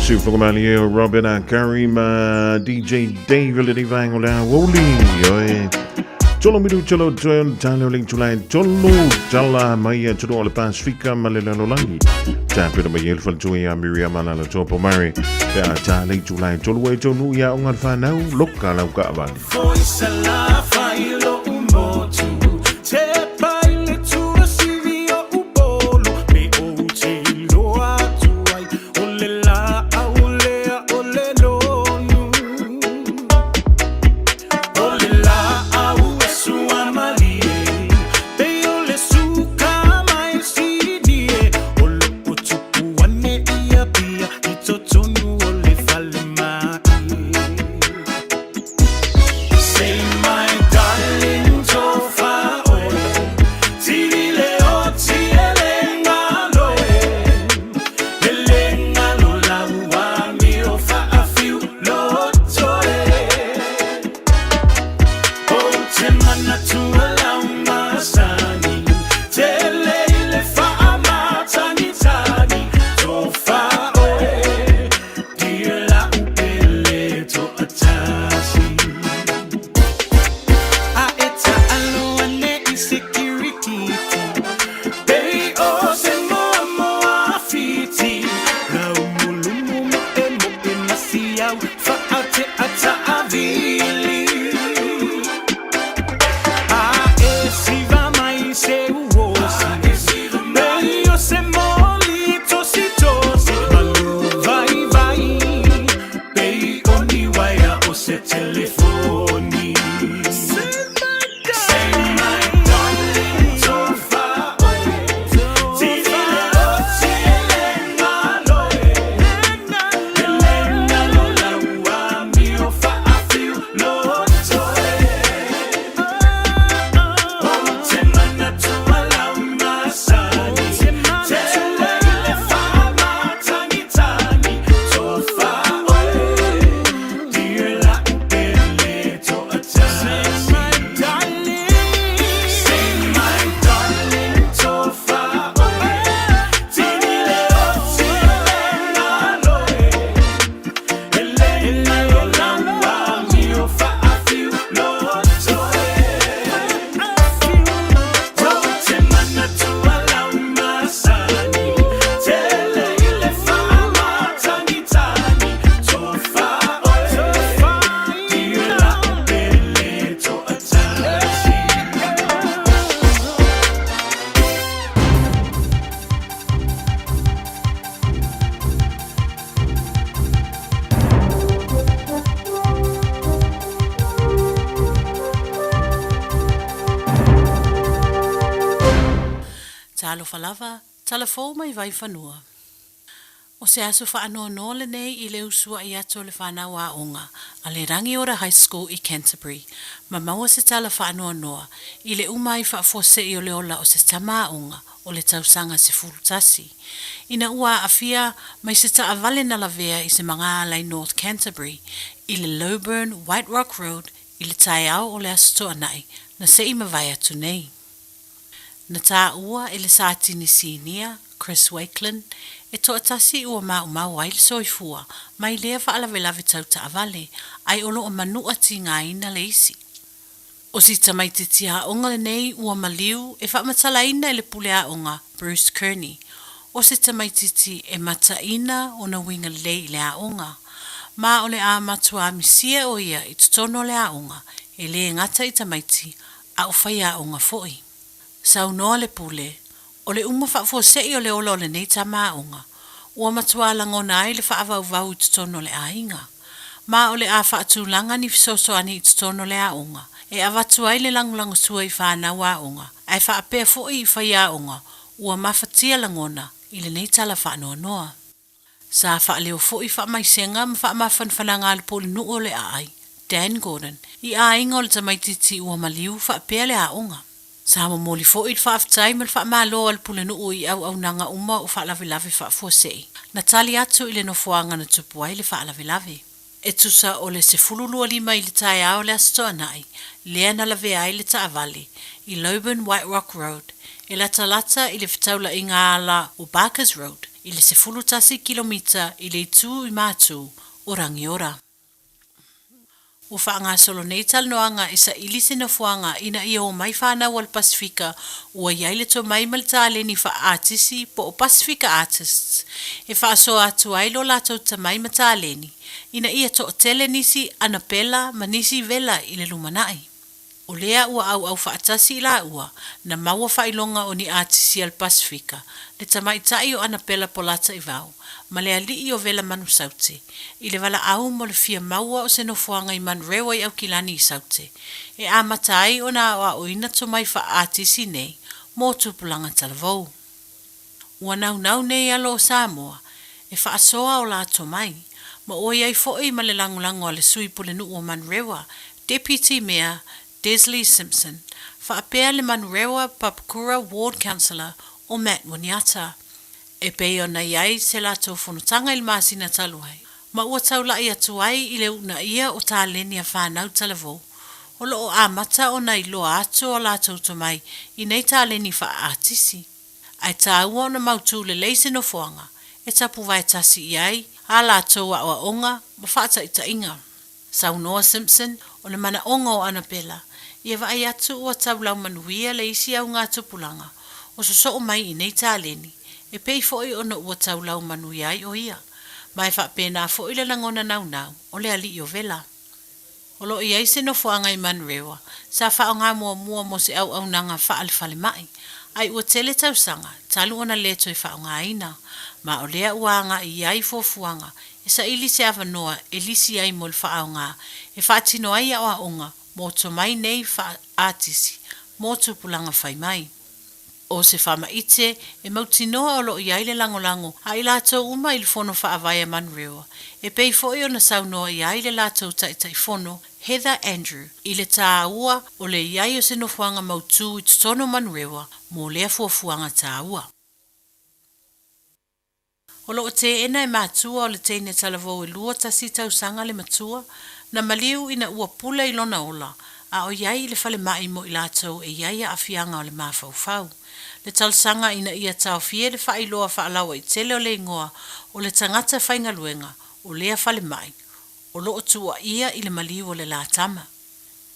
Siufogomalie o Robin A. Curry ma DJ Dave le vaenga o le aoauli. Ioe. Tolo miru tolo toe on tale o le itula e tolo tala mai a tolo o le Pasifika ma le lalolagi. Tāpera mai e le faletua ia Miriam Alala Topo Murray. Pe a tā le itula e tolo e tonu ia o ngā whanau loka lau ka avali. Talofa lava, tala fou mai Vaifanua. O se aso faanoanoa lenei i le usuaʻi atu o le fanau aoga a le Rangiora High School i Canterbury ma maua se tala faanoanoa i le uma ai faafuasei o le ola o se tama aoga o le tausaga 11 ina ua aafia mai se taavale na lavea i se magaala i North Canterbury i le Lowburn White Rock Road i le taeao o le Aso Toonai na se i mavae atu nei. Na taua e le Satini Sinia, Chris Wakelin, e toatasi ua maumau ai le soifua mai lea faalavelave tau taavale, ae o lo o manua tigaina le isi. O si tamaitiiti aoga lenei ua maliu e faamatalaina e le pule aoga Bruce Kearney, o se tamaitiiti e mataina ona uiga lelei i le aoga, ma o le a matua misia o ia i totonu o le aoga e lē gata i tamaiti a o faiaoga foi. Saunoa le pule, o le uma faafuasei o le ola o lenei tama aoga, ua matuā lagona ai le faavauvau i totonu o le aiga. Ma o le a faatulaga ni fesoasoani i totonu o le aoga, e avatu ai le lagolagosua i fanau aoga, ae faapea foi i faiaoga ua mafatia lagona i lenei tala faanoanoa. Sa faaleo foi faamaisega ma faamafanafanaga a le pulenuu o le Aai, Dan Gordon, i aiga o le tamaitiiti ua maliu faapea le aoga. Sa momoli foi le faafetai ma le faamalo a le pulenuu i auaunaga uma o faalavelave faafuasei na tali atu i le nofoaga na tupu ai le faalavelave. E tusa o le 12:25 i le taeao o le Aso Toonai lea na lavea ai le taavale i Lowburn White Rock Road e latalata i le fetaulaiga ala o Barkers Road i le 11 kilomita i le itu i Matū o Rangiora. Ua faagasolo nei talanoaga e saili se nofoaga ina ia omai fanau a le Pasefika ua i ai le tomai ma le taleni faa-atisi po o Pasefika Artists e faasoa atu ai lo latou tamai ma taleni ina ia toatele nisi Anapela ma nisi Vela i le lumanai. O lea ua auau faatasi i laua, na maua faailoga o ni atisi a le Pasefika, le tamaitai o Anapela Polataivao, ma le alii o Vela Manusaute, i le valaau mo le fia maua o se nofoaga i Manurewa i Aukilani i Saute, e amata ai ona aoaoina tomai faa-atisi nei mo tupulaga talavou. Ua naunau nei alo o Samoa e faasoa o la tomai, ma ua i ai foi ma le lagolago a le Sui Pulenuu o Manurewa, Deputy Mayor Desley Simpson, faapea le Manurewa Papakura Ward Councillor o Matt Winiata. E pei ona i ai se latou fonotaga i le masina talu ai, ma ua taulai atu ai i le uunaia o taleni a fanau talavou, o lo o amata ona iloa atu o latou tomai i nei taleni faa-atisi. Ae tāua ona mautū lelei se nofoaga e tapuvae tasi i ai ā latou aoaoga ma faataitaiga. Saunoa Simpson, o le manaoga o Anapela, ia vaai atu ua taulau manuia le isi auga tupulaga o sosoo mai i nei taleni, e pei foi ona ua taulau manuia ai o ia, ma e faapena foi le lagona naunau o le alii o Vela. O lo o i ai se nofoaga i Manurewa sa faaaoga muamua mo se auaunaga faale-falemai, ae ua tele tausaga talu ona le toe faaaogaina, ma o lea ua agai i ai fuafuaga e saili se avanoa e lisi ai mo le faaaoga e faatino ai aoaoga mo tomai nei faa-atisi mo tupulaga fai mai. O se faamaite e mautinoa o lo o i ai le lagolago a i latou uma i le Fono Faavae a Manurewa, e pei foi ona saunoa i ai le latou Taitaifono, Heather Andrew, i le tāua o le i ai o se nofoaga mautū i totonu o Manurewa mō lea fuafuaga tāua. O lo o teena e matua o le teine talavou e 21 tausaga le matua, na maliu ina ua pule i lona ola, a o i ai i le falemai mo i latou e i ai aafiaga o le mafaufau. Le talosaga ina ia taofia le faailoa faalauaitele o le igoa o le tagata faigaluega o lea falemai o lo o tuuaia i le maliu o le la tama.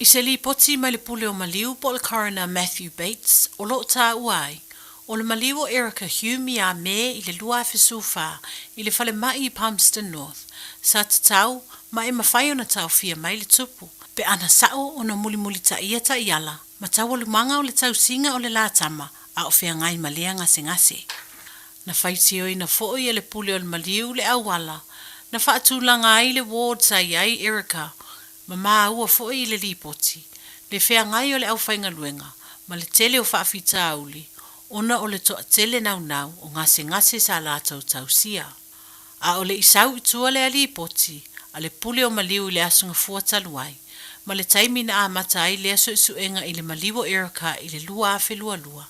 I se lipoti mai le pule o maliu po o le coroner Matthew Bates o lo o taua ai, o le maliu o Erica Hume iā Me i le 2014 i le falemai i Palmerston North, sa tatau ma e mafai ona taofia mai le tupu, pe ana sao ona mulimulitaia taiala ma taualumaga o le tausiga o le la tama a o feagai ma lea gasegase. Na faitioina foi e le pule o le maliu le auala na faatulaga ai le ward sa i ai Erica ma maua foi i le lipoti le feagai o le aufaigaluega ma le tele o faafitauli ona o le toatele naunau o gasegase sa latou tausia. A o le i sau i tua lea lipoti a le pule o maliu i le Aso Gafua talu ai, ma le taimi na amata ai lea suesuega i le maliu o Erica i le 2022,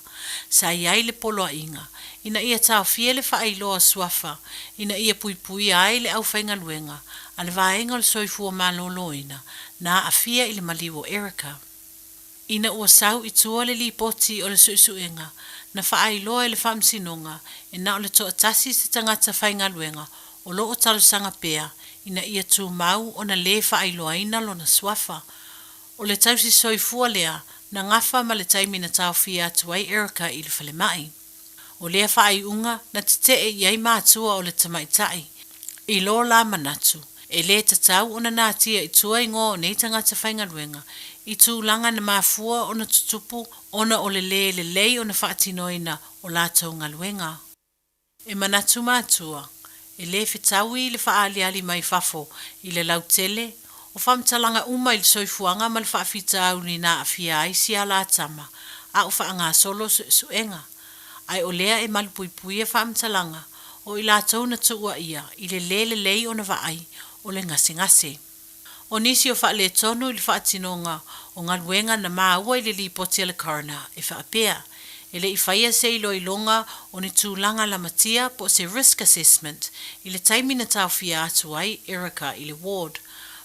sa i ai le poloaiga ina ia taofia le faailoa suafa ina ia puipuia ai le aufaigaluega a le Vaega o le Soifua Maloloina na aafia i le maliu o Erica. Ina ua sau i tua le lipoti o le suesuega, na faailoa e le Faamasinoga e na o le toatasi se tagata faigaluega o lo o talosaga pea ina ia tumau ona lē faailoaina lona suafa. O le tausi soifua lea na gafa ma le taimi na taofia atu ai Erica i le falemai. O lea faaiuga na tetee i ai matua o le tamaitai, i lo la manatu, e lē tatau ona natia i tua igoa o nei tagata faigaluega i tulaga na mafua ona tutupu ona o le lē lelei ona faatinoina o latou galuega. E manatu matua, e lē fetaui le faaaliali mai fafo i le lautele o faamatalaga uma i le soifuaga ma le faafitauli na aafia ai si a la tama a o faagasolo suesuega, ae o lea e malupuipuia faamatalaga o i latou na tuuaia i le lē lelei ona vaai o le gasegase. O nisi o faaletonu i le faatinoga o galuega na maua i le lipoti a le coroner e faapea, e le i faia se iloiloga o ni tulaga lamatia po o se risk assessment i le taimi na taofia atu ai Erica i le ward,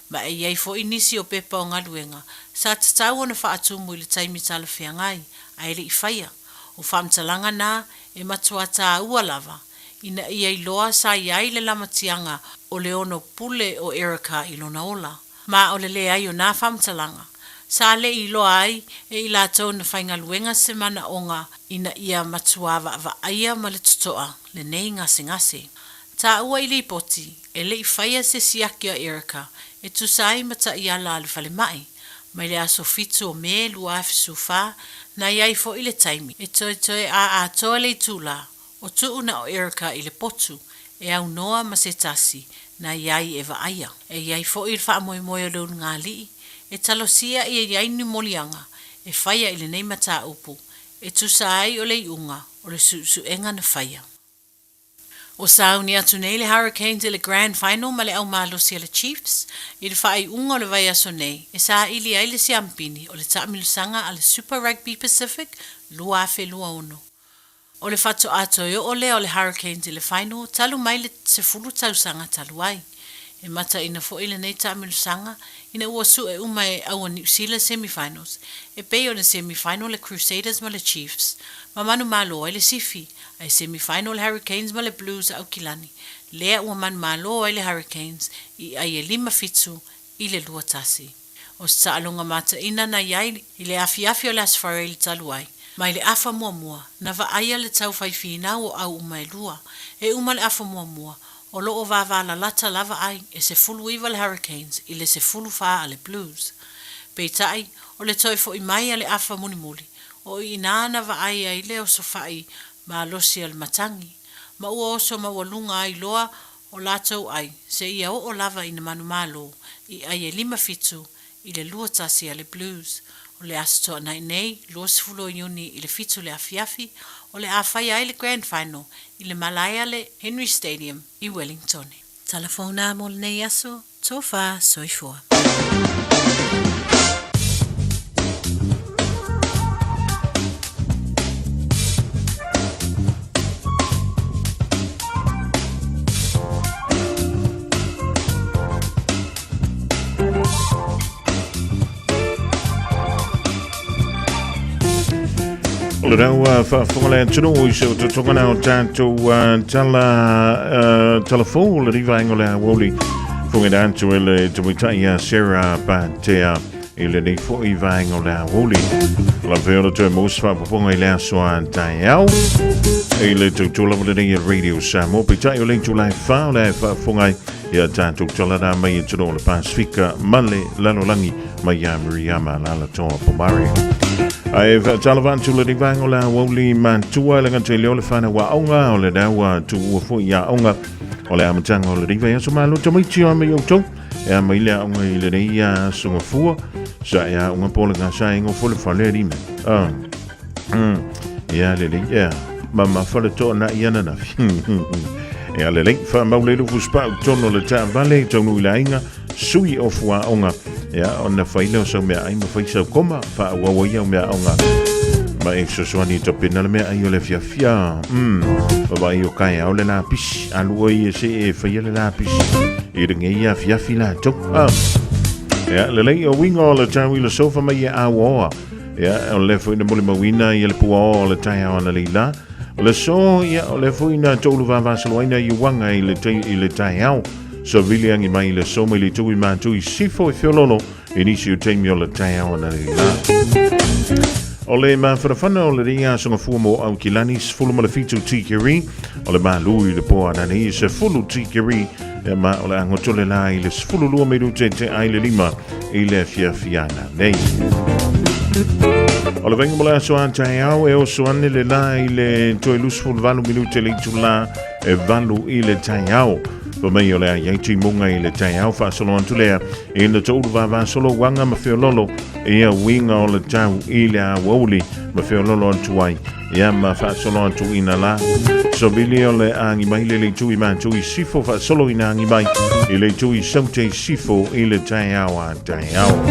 ma e i ai foi nisi o pepa o galuega sa tatau ona faatumu i le taimi talafeagai ae le i faia. O faamatalaga na e matua tāua lava ina ia iloa sa i ai le lamatiaga o le ono pule o Erica i lona ola. Ma o le leai o nā faamatalaga, sa le i iloa ai e i latou na faigaluega se manaoga ina ia matuā vaavaaia ma le totoa lenei gasegase. Taua i lipoti, e le i faia se siaki a Erica e tusa ai ma taiala a le falemai, mai le aso 7 o Me 2014, na i ai foi le taimi e toetoe a atoa le itulā o tuu na o Erica i le potu e aunoa ma se tasi na i ai e vaaia. E i ai foi le faamoemoe o le ulugalii e talosia ia i ai ni moliaga e faia i lenei mataupu e tusa ai o le iuga o le suesuega na faia. Ua sauni atu nei le Hurricanes i le Grand Final ma le aumalosi a le Chiefs i le faaiuga o le vaiaso nei e saili ai le siampini o le taamilosaga a le Super Rugby Pacific 2026. O le faatoa toe oo lea o le Hurricanes i le final talu mai le 10 tausaga talu ai. E mataina foi lenei taamilosaga ina ua sue uma e au a Niu Sila semi-finals, e pei ona semi-final le Crusaders ma le Chiefs, ma manumalo ai le sifi, ae semi-final le Hurricanes ma le Blues a Aukilani, lea ua manumalo ai le Hurricanes i ai e 5-7 i le 2-1. O se taaloga mataina na i ai i le afiafi o le Aso Faraile talu ai, mai le afa muamua, na vaaia le tau fai finau o au uma e lua. E uma le afa muamua, o lo o vavalalata lava ai e 19 le Hurricanes i le 14 a le Blues. Peitai, o le toe foi mai a le afa mulimuli, o i inā na vaai ai le osofai malosi a le matagi, ma ua oso maualuga ai loa o latou ai seia oo lava ina manumalo i ai e 5-7 i le 2-1 a le Blues. O le Aso Toonai nei, 20 o Iuni i le 7 le afiafi, o le a faia ai le Grand Final i le malae a le Henry Stadium i Wellingtone. Tala fou nā mo lenei aso, tofa soifua. O le rau faafofoga le atunuu i se ototoga na o tatou tala tala fou o le rivaenga o le aoauli fofoga ina atu e le tamaitai ia Sarah Patea i lenei foi vaega o le aoauli. O la feola toe mo se faapopoga i le aso a taeao i le tautua lava lenei e Radio Samoa. Peitai o le itula e 4 o le a e faafofoga ai ia tatou tala rā mai e tino o le Pasifika ma le lalolagi mai ia Miriama Lalatoa Pomare. Ae whaatalawa atu le rivaenga o le aoauli matua e le ngata i leo le whanau a aonga o le rau tuua foi ia aonga o le amataga o le riva i aso malo tamaiti o mai outou e a mai le aonga i le rei a aso fua sa e aonga po le ngasa e ngofo le fale rime. Ah. Ia lelei, ia. Mamafa le toa na ia nanafi. Ia lelei, whaamau le lufu spau tono le taavale, taunu i le aiga, sui o fuaonga. Ia, ona whai leo sau mea ai ma whai sau koma, whaauaua ia o mea aonga. Ma e fesoasoani i tapena le mea ai o le fiafia. Wawai o kai ao le lapisi, alua i e se e whaia le lapisi. I ringe ia fiafi la tau. Ah. Ia, lelei, o winga o le tau i le sofa mai e aoa. Ia, o le foi na molimauina ia le puaoa o le taeao analeila. O le aso, ia, o le foi na toulu vavasaloaina i uaga i le, i le taeao. Savili angi mai i le aso mai le itu i mātu i sifo i feololo i nisi o taimi o le taeao analeila. O le mafanafana o le ria asoga fua mo Aukilani, 17 tikeri, o le malu i le poa ananei, 10 tikeri, ia ma o le agotole la i le 12 minute te ai le lima i le afiafi ananei. O le vaega mo le aso a taeao e oso ane le la i le toe 28 minute le itula e 8 i le taeao. Fa mai o le a iai timuga i le taeao faasolo atu lea i le toulu vavasolo uaga ma feololo ia uiga o le tau i le aoauli ma feololo atu ai ia ma faasolo atu ina la. Savili o le agi mai le leitu i mātou i sifo faasolo ina agi mai i leitu i saute i sifo i le taeao a taeao.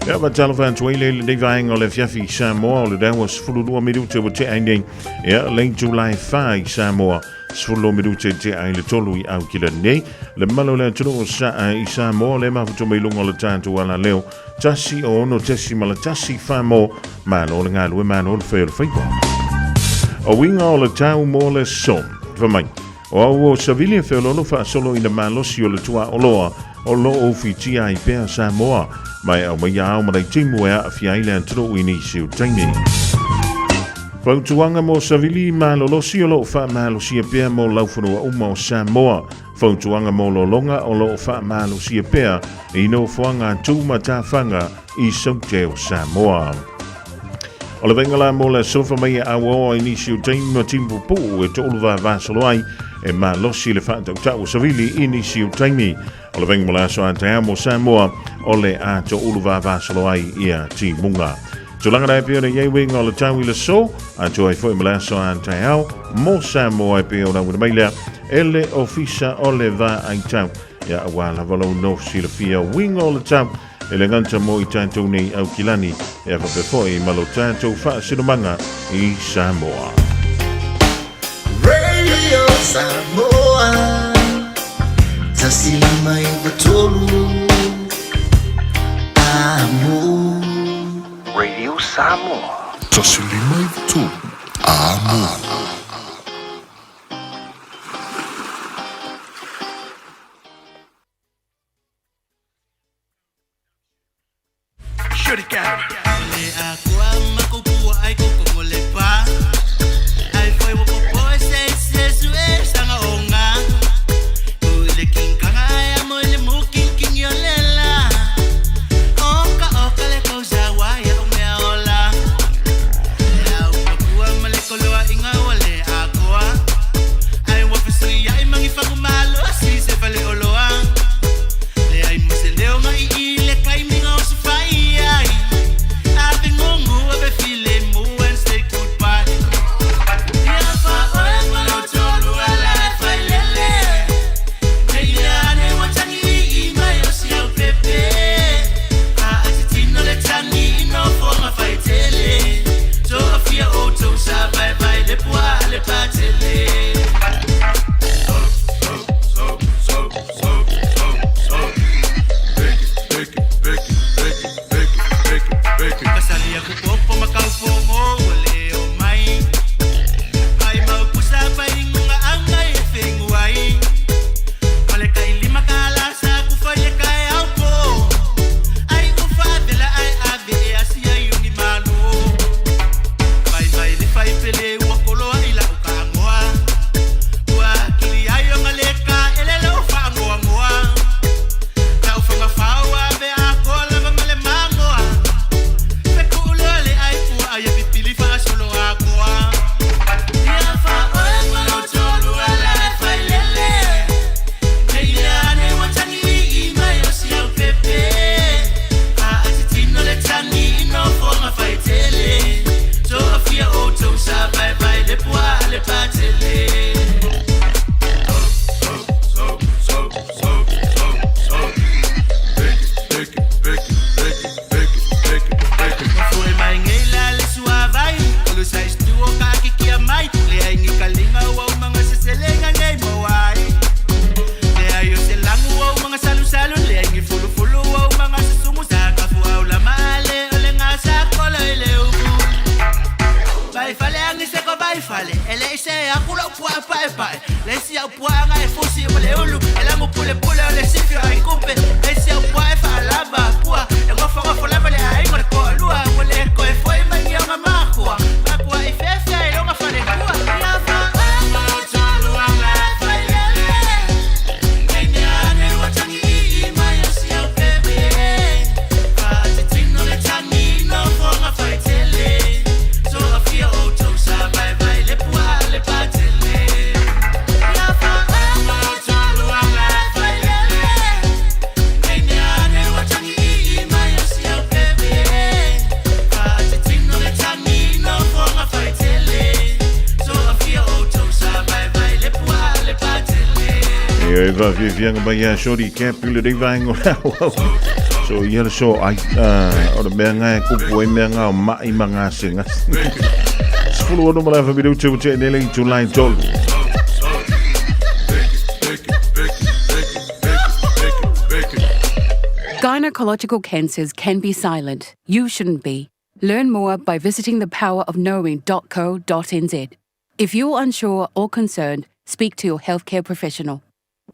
Ia ma talofa atu ai le lenei vaega o le afiafi i Samoa o le daua 12 minute ua tea ai nei. Ia le itula e 4 i Samoa 12 minute tea ai le 3 i Aukila nei. Le malo o le atunuu o sa i Samoa le mafuto mai luga o le tatou alaleo 106.1 whamo malo le galue malo le whai o le whaiwa. O winga o le tau mo le so. Whamai. O au o Savili e wheololo whaasolo i na malosi o le tua oloa. o lo o ufitia ai pea Samoa, ma e aumaia ao ma laitimu e aafia ai le atunuu i nisi o taimi. Fautuaga mo Savili Malolosi o lo o faamalosia pea mo laufanua uma o Samoa. Fautuaga mo Lologa o lo o faamalosia pea i nofoaga tu ma tafaga i Saute o Samoa. O le vaaiga la mo le aso fa mai e auaoa i nisi o taimi ma timu pupuu e toʻolu vavasolo ai e malosi le faatautau o savili i nisi o taimi. O le vaaiga mo le aso a taeao mo Samoa o le a toʻolu vavasolo ai ia timuga. Tulaga la e pei ona i ai uiga o le tau i le so, atoa ai foi ma le aso a taeao mo Samoa e pei ona auina mai lea e le Ofisa o le Vaai Tau. Ia aua lava lou nofo silafia uiga o le tau E le gata mo i tatou nei Aukilani, e faapea foi ma lo tatou faasinomaga i Samoa. Radio Samoa 153 Amo. Radio Samoa. 153 Amo. E va fiafiaga mai ia Shorty Cap i lenei vaega o le auau. So ia le so ai o le mea ngā e kupu ai mea ngā o mai ma ngā se ngā. 16 ma le afa minutu ua tea nei le itula e tolu. Gynecological cancers can be silent. You shouldn't be. Learn more by visiting thepowerofknowing.co.nz. If you're unsure or concerned, speak to your healthcare professional.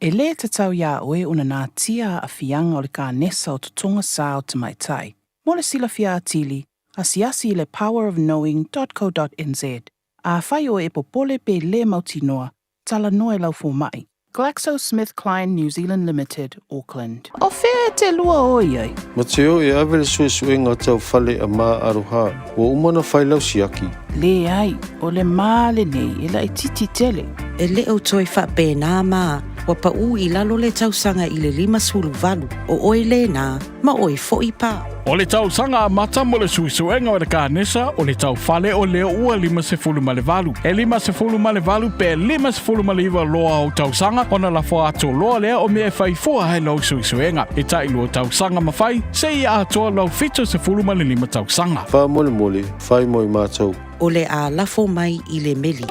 E lē tatau iā oe ona natia aafiaga o le kanesa o totoga sā o tamaitai. Mo le silafia atili, asiasi i le powerofknowing dot co dot nz. Afai oe e popole pe lē mautinoa, talanoa i lau fomai. GlaxoSmithKline New Zealand Limited, Auckland. O fea e te lua o i ai? Mateo e ave le suesuega tau fale a Ma Aroha, ua uma ona fai lau siaki. Leai, o le ma lenei e laitiiti tele. E le o toe faapena ma ua paʻū i lalo le tausaga i le 58, o oe lena, ma oe foʻi pa. O le tausaga amata mo le suesuega o le kanesa o le taufale o lea ua 58. E 58 pe 59 loa o tausaga ona lafo atu loa lea o mea e fai fua ai lau suesuega. E tailua tausaga ma fai, seia atoa lau 75 tausaga. Faamolemole, fai mo i matou. O le a lafo mai i le meli.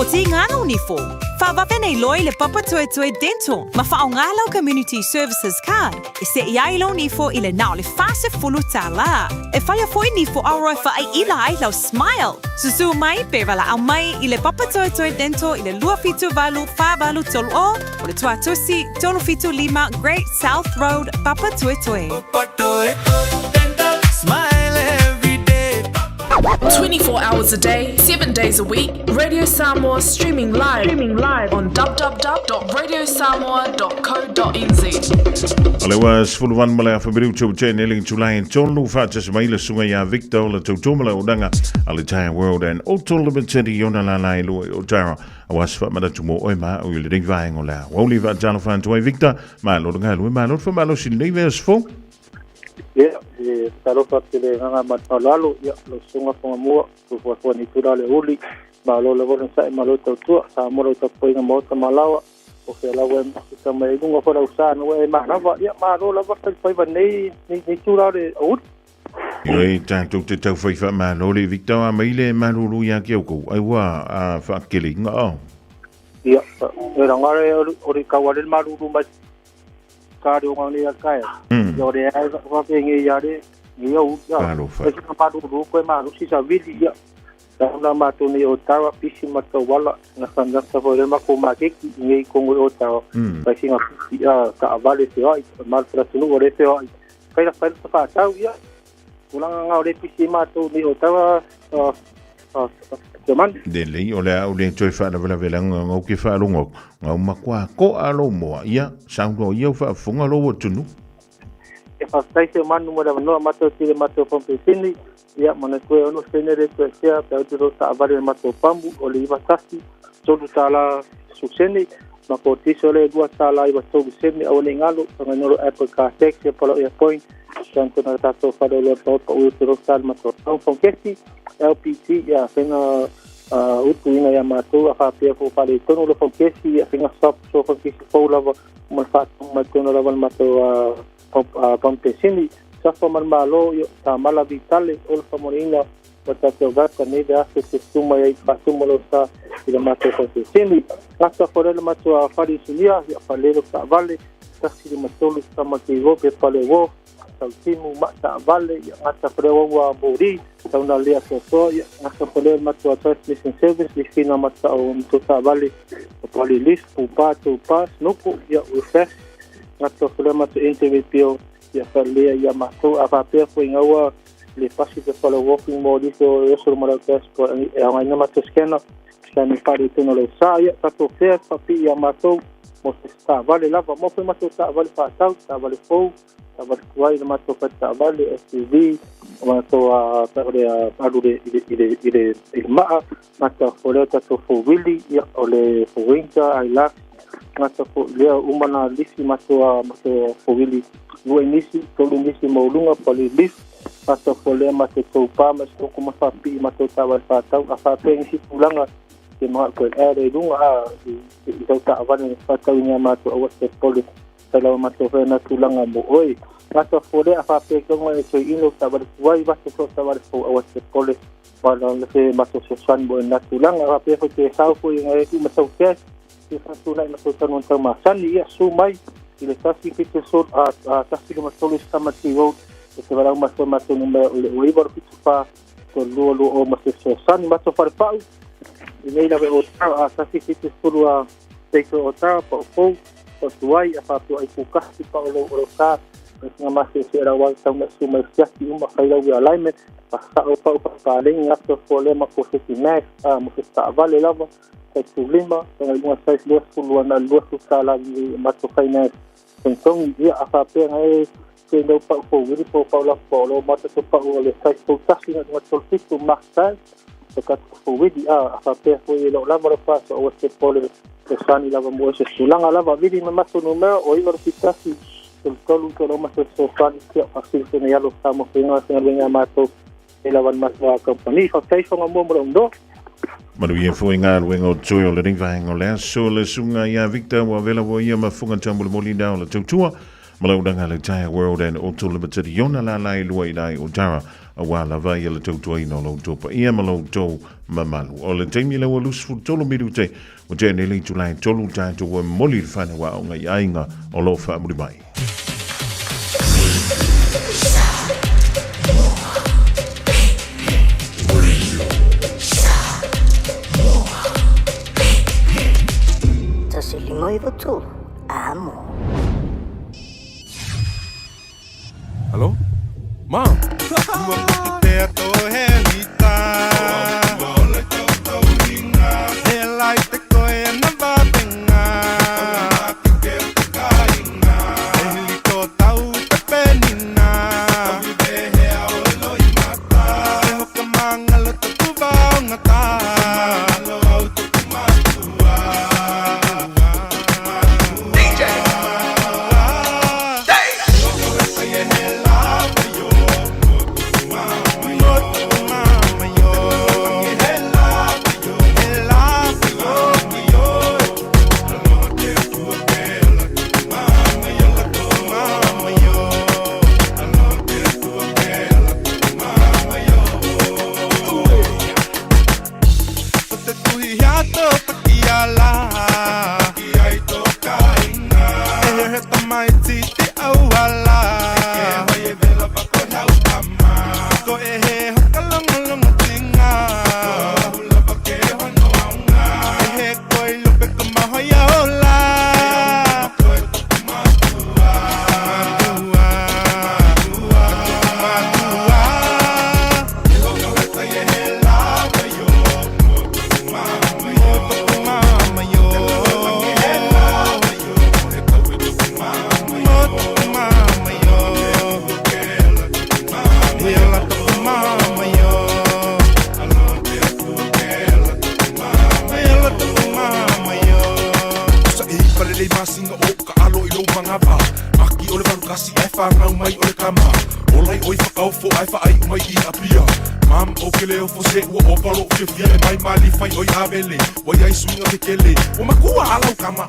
O Tīngana o Nifo, whawawe nei loa i le Papatoetoe Dental ma whaonga lau Community Services Card e seʻi ai lou nifo i le na o le 40 tālā. E whaia foi nifo aroa e whaaiila ai lau smile. Susū mai pe walaʻau mai i le Papatoetoe Dental i le 278 483 o o le Tuatusi 375 Great South Road, Papatoetoe. 24 hours a day, 7 days a week, Radio Samoa streaming live, streaming live on www.radiosamoa.co.nz. O le ua 18 ma le afa minute o tene le July tolu faatasi mai le susuga ia Victor o le tautua ma le auaunaga a le Tire World and Auto Limited i ona lala e lua i Otara. Aua se faamanatu mo oe ma au i lenei vaega o le aoauli faatalofa atu ai Victor, malo le galue, malo le faamalosi i lenei vaiaso fou. Ia, e talofa atu i le agaga ma le faaaloalo, ia, lau susuga Fagamua, Tufuafuani Itula le Uli, malo lava le onosai, malo tautua, Samoa lau tapuaiga maota ma laoa, o fea lava e mafuta mai ai luga foi lau sa na ua e manava, ia, malo lava le faiva nei, nei, nei itula o le aoauli. Ioe, tatou te tauwhai whaamalo le Victor a mai le malulu ia ki au kou ai ua a whaakele inga o. Ia, e ranga e ori kau ale le malulu mai ka re o ngā nei a kaea. Ia ore ai wa pe nge ia re, nge au, ia. Talofa. E sina malulu koe malu si sa vili, ia. Tauna mātou nei o tawa, pisi ma tauala, nga whanata fo re mako makeki, i ngei kongo o tawa. Kai singa pisi a ka avale te ai, malu tratunu o re te ai. Kai la whaira whātau, ia. Tulaga nga o le pisi mātou nei o tawa, te manu. Le lei o le a o le toe whaalavelave langa ngau ke whaalongo, ngau makua ko a lo moa, ia, saunoa ia o whaafunga lo tunu. E whawhai te manu mo le wanoa mātou ki le mātou pampesini, ia, mana koe ono senere koe sea, pe au te rota avare le mātou pambu, o le iwa tasi, tolu tāla susene, ma ko tiso le lua tāla iwa tolu sene, au le ngalo, tanga noro Apple Car Taxi, palo Air Point, tan tona tātou whare o loa pa ui te rota le mātou tau whankesi, LPT, ia, whenga utu ina ia mātou, a whapea ko whare tono le whankesi, ia, whenga stop, so whankesi fou lava, ma le whaatonga mai tona lava le mātou pampesini, safa ma le Malo, ia, ta mala vitale, o le whamoniina, o tātou vaka nei le aso te tuma ia i whaatuma lo sa i le mātou pampesini. Ngata whare le mātou a whare isinia, ia whalero ka vale, tasi le matolu tama ke wo pe pale wo, tau timu ma ta vale, ia ngata whare o ua mori, tau na lea sosoa, ia ngata whare le mātou a transmission service, li whina mata o mto ta vale, o pale list, pupa, taupa, snoko, ia refresh, ngata whare mātou NTVPO, ia whalea ia mātou, a whapea fo i ngaua, le pasi te whale walking mo liso o oso mo lau passport, e anga ina mātou scanner, scanner whare tēnā lau sa, ia tātou whea, whapi ia mātou, mo se tā vale lava, mo fo mātou tā vale whātau, tā vale fou, tā vale kuai le mātou whai tā vale, SUV, mātou a tā vale a alu le, i le, i le, i le, i le maa, mātou fo leo tātou fo wili, ia, o le fo winter, ai lak, mātou fo leo umana lisi mātou a mātou fo wili, lua nisi, tolu nisi maulunga, pali lif, mātou fo lea mātou tau pā, ma soko ma whapi mātou tā vale whātau, a whapea ngisi tūlanga, te maha koe ere i runga a i, i tau tā vale whātau i ngā mātou aua te pole, tai lawa mātou whea nā tūlanga mo oi. Mātou fo lea whapea ki onga e toi ino tā vale kuai, mātou fo tā vale fo aua te pole, wala le fe mātou so san mo e nā tūlanga, whapea fo te sau fo i ngā e ku matau kē, te whātūnai mātou tanu tau māsani, ia su mai, i le tasi whitu so, a tasi le matolu Tamati Road, e te walau mātou mātou numera o le ua iwa ro whitu whā, to lua lua o ma se so sani mātou whare pau. I nei lava i Otara, a 170 a seito o Otara, pa'u fou, pa'u tuai, a faapea ai kukasi pa'u lou o lou sa, nga mase se era wa tau me su mai siaki uma kai lau alignment, pa sa'o pa'u pa palengi aso fo le ma ko se ki max, a mo se ta'avale lava, sai tulima, nga lunga size 20 na 20 tala ni mato finance. Tongtongi ia a faapea nga e ke no pa'u fo wili po pa'u la po lo mata to pa'u o le size tolu tasi nga lunga 37 max size, o ka fo wili a faapea foi e la'u lava le fa'aso aua se pole le sani lava mo se tulaga lava vili ma mato numera o 9 1 33 tolu ma se sofani kia fasilifina i alo sa mo faiga faigaluega matou e lava le matou kampani faafetai foga mua mo le undo. Manuia foi ngā luenga o tui o le ringa o le aso le sunga ia Victor wa vela wa ia mafunga tamuli moli o le tautua. Malaunanga le Tire World and Auto Limited iona la lai lua i lai o Tara a wā lava ia le tautua ina o lau pa ia ma lau tau mamalu. O le taimi lau alusu tolu minute o te nele i tulai tolu tātou ua moli le whana wa o ngai ainga o lo whaamuri mai. Tasi lima iwa tolu. Amo. Hello? Mom?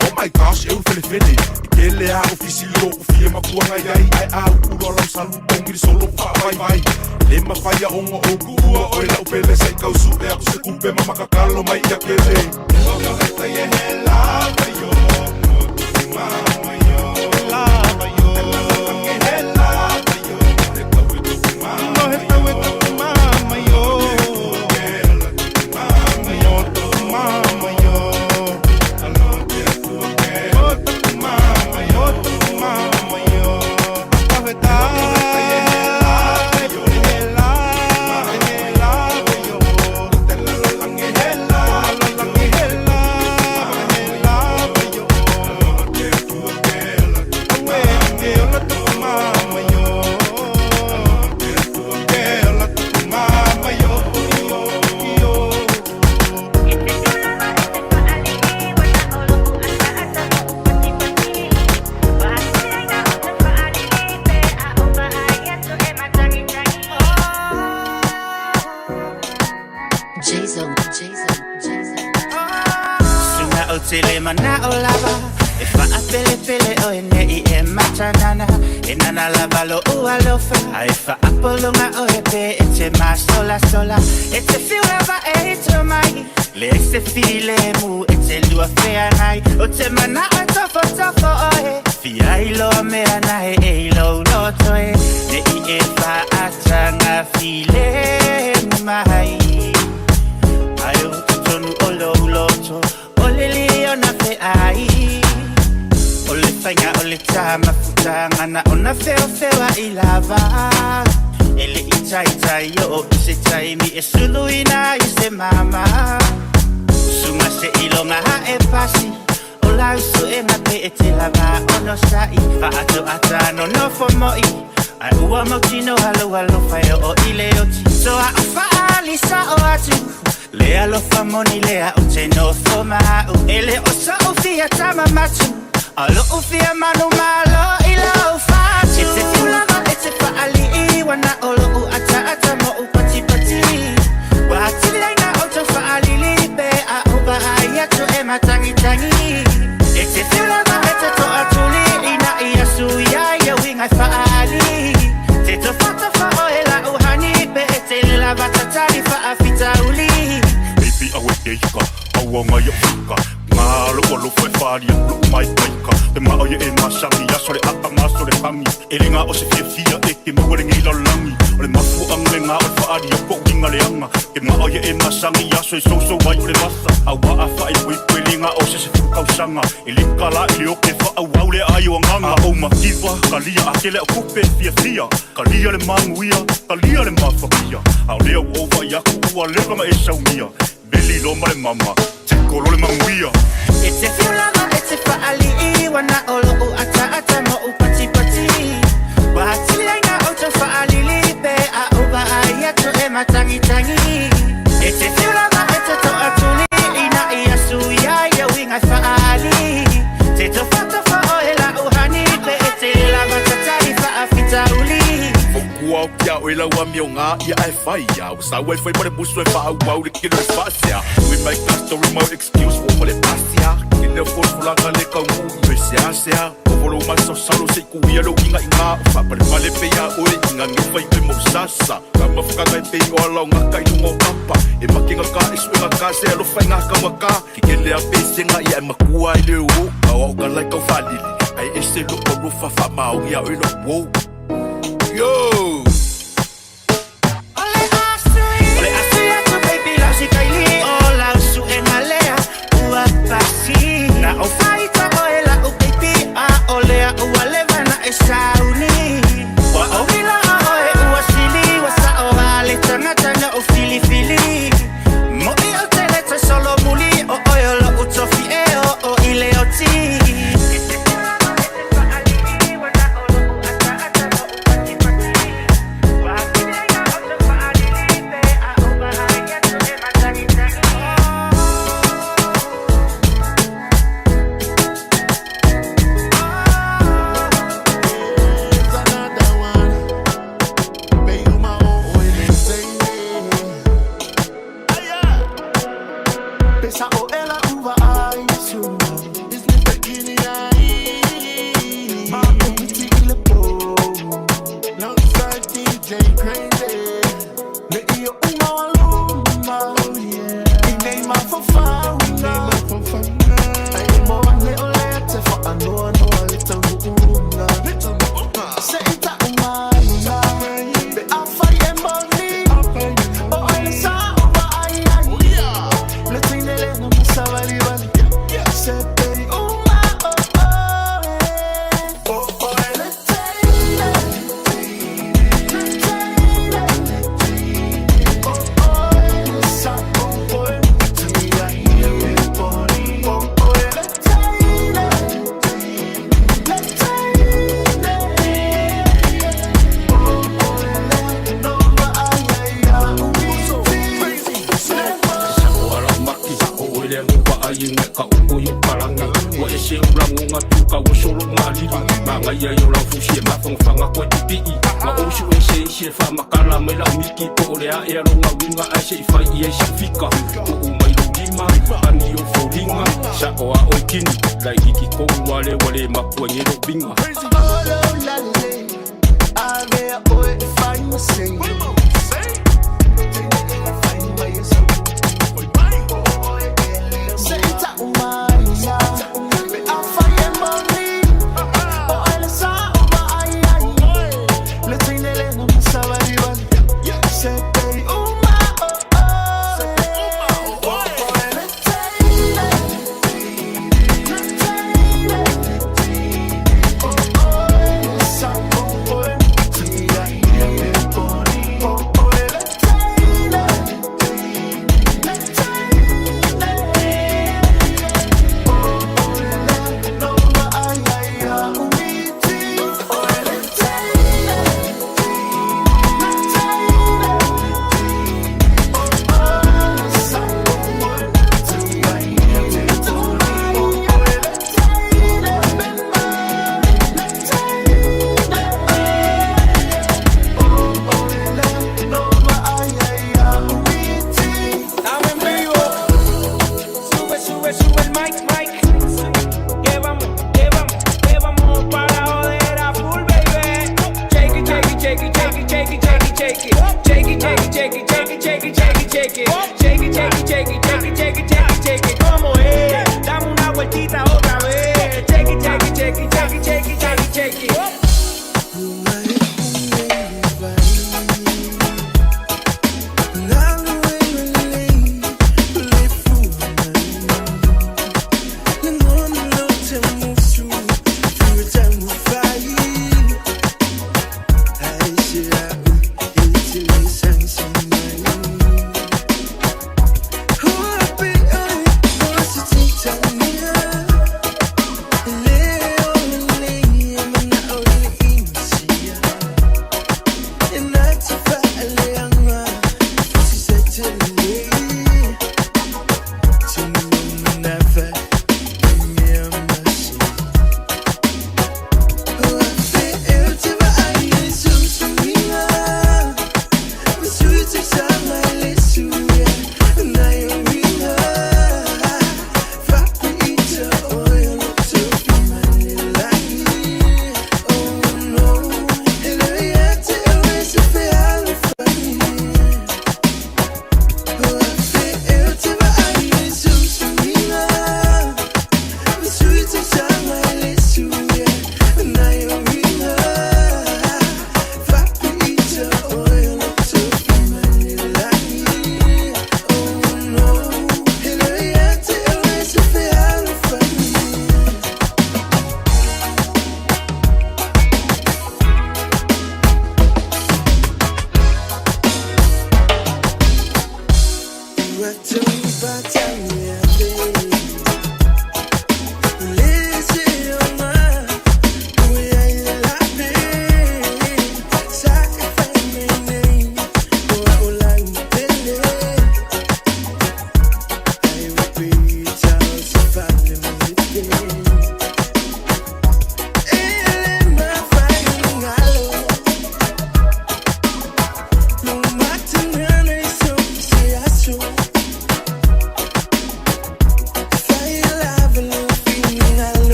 Oh my gosh, e felefele. I kele a ofisi lo o fia makua ngai ai ai a ulo lau salu pongi solo fa vai vai. Le mawhaia ongo o kua oi lau pele sei kausu e aku se kupe mamakakalo mai ia kele. Jason, Jason, Jason. Sunga o tele mana o lava E wha pele pele o e nei e matanana E nana lava lo o alofa A e wha apolonga o e pe e te ma sola sola E te fiu lava e te mai Le e se file mu e te lua whea nai O te mana o tofo tofo o e Fia i loa mea na e e i lo lo toe Ne i e wha atanga file mai Ai o tonu o lo ai. O le faiga o le tā mafutaga na ona feofeoaʻi lava. E leʻi taitai oo i se taimi e suluina ai se mama. Suga seʻiloga aʻe pasi o lau suʻega pe e te lava ono saʻi faatoata nonofo moʻi ae ua mautino alu alofa e oo i le oti so aʻo faali saʻo atu le alofa moni lea o te nofo maʻu e le o soʻu fia tamamatu a loʻu fia manu malo i lau fatu. E te fiulava e te faaliʻi wana o loʻu ataata moʻu patipati ua atili ai na outou faalili pe a ouvaai atu e matagitagi. E te fiulava e te toatuli ina ia suia ia uiga e faali te tofatofa o e lau hani pe e te le lava tatali faafitauli. Baby awe keika, aua ngai o fika. Ngā lo o lo fwe whalia, lo mai maika. Te mao ye e masangi, aso le ata maso le hangi. E le ngā o se fia fia e ke maua le ngei lalangi. O le mafu ang le ngā o whaalia, ko uinga le anga. Te mao ye e masangi, aso e soso wai o le masa. Aua a whae pui pui le ngā o se se fukau E le kala i le o ke wha au le ai o anganga. A o makiwa, kalia a tele o kupe fia fia. Kalia le manguia, kalia le mafakia. A o lea o vai aku ua lewa ma e saumia. Beli lo ma le mama, te kolo le manguia. E te fiulava e te faaliʻi wana o loʻu ataata moʻu patipati ua atili ai na outou faalili pe a ouvaai atu e matagitagi. E te fiulava e te toatuli ina ia suia ia uiga e faali te tofatofa o e lau hani pe e te lava tatali faafitauli. Fokua o kia o e lau ami o ngā ia e whai ia. O sau e whai ma le musu e wha au le kilo e whasia. We make a story mo excuse mo le pasia. Ke le fofolaga le kau mu e sea sea. O volo maso salo se ku ia lo inga inga. O wha pale pale pe ia oe inga ngi whai pe mo sasa. Ka mawhakanga e pe ingo ala o ngā kai lungo papa. E makinga ka e suenga ka se alo whai ngā kaunga ka. Ke kele a pe senga ia e makua i le o. Ka o ka lai kau whalili. Ai e se lo o lo whawha maongi a oe lo wo. Yo! O le asu atu baby lau si kaili o lau suʻega lea ua pasi na o faita o e lau baby a o lea ua leva na e sauni ua ouila o e ua sili ua saʻo a le tagata na o filifili moʻi o tele te solo muli o oe o loʻu tofi e o o i le oti. Se shake it, shake it, shake it. Shake it, shake it, shake it, shake it, shake it, shake it, shake it. ¿Cómo es? Dame una vueltita otra vez. Shake it, shake it, shake it, shake it, shake it, shake it, shake it.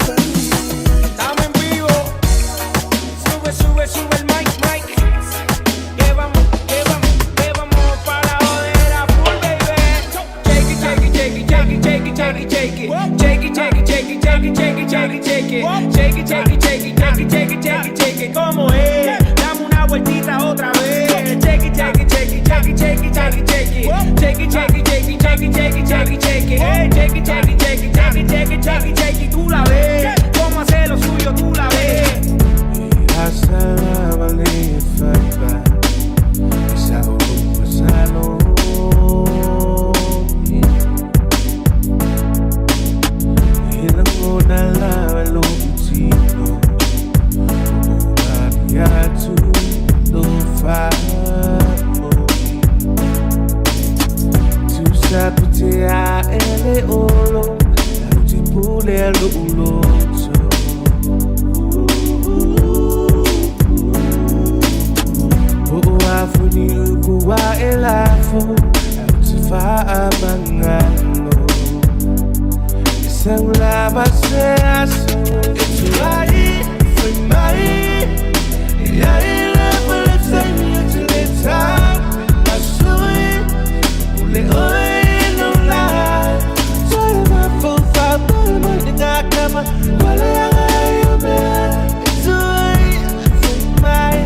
Estamos en vivo. Sube, sube, sube el mic, mic. Que vamos, que vamos, que vamos pa' la jodera full, baby. Shake it, shake it, shake it, shake it, shake it, shake it, shake it. Shake it, shake it, shake it, shake it, shake it, shake it, shake it. Shake it, shake it, shake it, shake it, shake it, shake it, shake it. ¿Cómo es? Dame una vueltita otra vez. Shake it, shake it, shake it, shake it, shake it, shake it, shake it. Shake it, shake it, shake it, shake it, shake it, shake it, shake it. Hey, shake it, shake it, shake it, shake it, shake it, shake it, shake it. Tú la ves. Cómo hace lo suyo, tú la ves. lafo Au te whaamangalo E sau lava se aso E tuai, whai mai Ia i lava le taimi o te le tau Masui, ule oi no la Toi mafaufa, pole mai ni ngā kama Wale anga i o mea E tuai, whai mai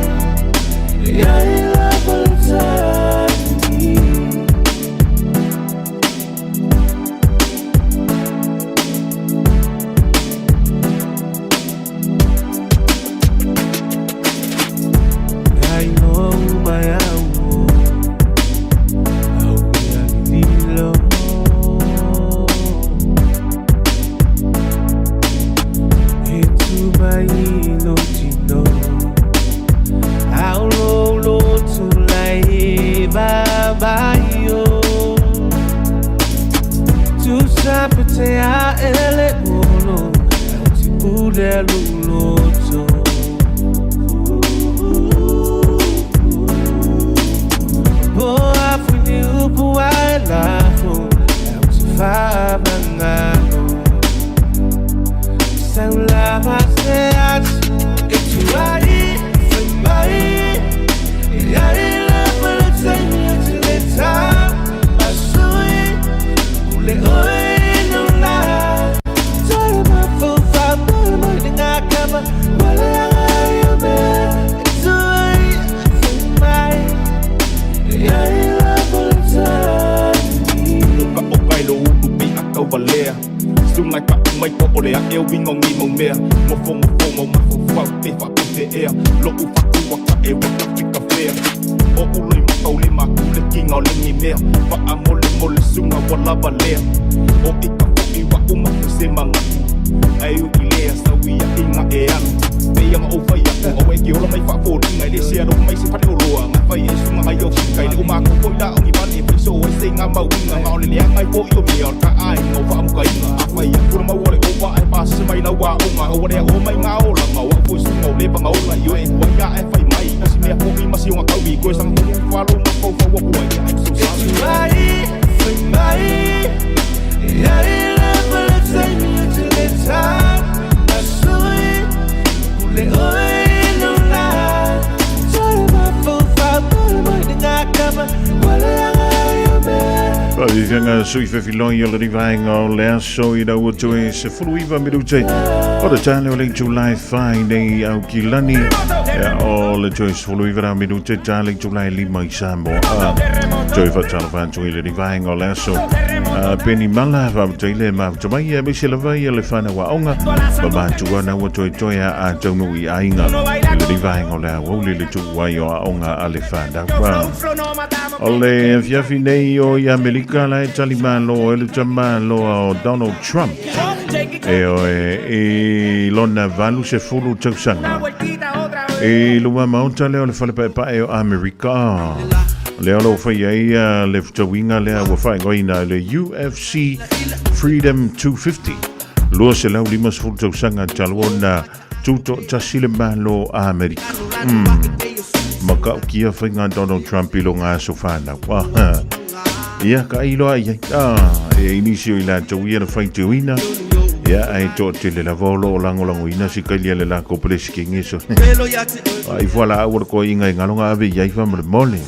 Ia i lava le taimi. Ai no mai au au ia lilo E tu mai lo tino Au lo lo tu lai ba ba yo Tu sape te a ele olo Au ti pule lulo to Boa fui ni upu ai lafo Au te whaamangalo Sau lava se atu E tuai, whai mai Ia i lava le taimi o te le tau Masui, ule oi no la Toi mafaufa, pole mai ni ngā kama Wale anga i o mea E tuai, whai mai Ia i lava le taimi. Oka oka i lo ulu pe a kauvalea Sunga i ka umai po ole a e wingo ngi mau mea Ngofo ngofo mau mafau fau pe fa pe fe ea Lo u faku waka e waka fika fea O ulo i makau le maku le kinga o le ngi mea Wa a mole mole sunga wa lava lea O i ka fo i wa uma se mangaku Ai u i lea sau ia inga e anu Pe ia ma o whai aku o e ke ola mai whaafōringa I le sea ro mai se whare o loa Ngā whai e sunga ngai o whika I le o mākou foi la o ngi vale e whai so e se ngā mauinga Ngā ole lea ngai fo i o mea o ka ai ngā whaamukainga A whai a kura mau ole o wā e pāsese mai lau wā o ngā O warea o mai ngā ola Ngā wā fo i sunga o lepa ngā ola I o e kua ia e whai mai Kasi mea fo i masi o ngā kaui Koe sanga tonu whalo ngā kau whau aku ai I'm so E sorry. tuai, whai mai Ia i lava le taimi o te le tau Masui, ule oi no la Toi mafaufa, pole mai ni ngā kama Wale anga i o mea. Faavifiaga sui fefiloi o le vaega o le aso ina ua toe 19 minute o le tale o le itulā 4 nei Aukilani. Ia, o le toe 19 minute tale itulā 5 i Samoa. Toe faatalofa atu i le vaega o le aso. Peni Mala, faafetai mafuta mai aemaise lava ia le fanau aoga ma matua na ua toetoe a taunuu i aiga i le vaega o le aoauli le tuu ai o aoga a le fanau. O le afiafi nei o i Amerika la e talimalo e le tamaloa o Donald Trump e oe i lona 80 tausaga i luma maota lea o le falepaepae o Amerika. Lea o loo fai ai le fetauiga lea ua faaigoaina le UFC Freedom 250 250 tausaga talu ona tutoatasi le Malo a Amerika. Makaukia faiga Donald Trump i loga aso fanau. Ia ka iloa ai e inisi o i latou ia na faitioina ia ai toatele lava o loo lagolagoina si kailia le lakou pelesikege so ai fualaau o le koaiga i galoga ave i ai faamolemole.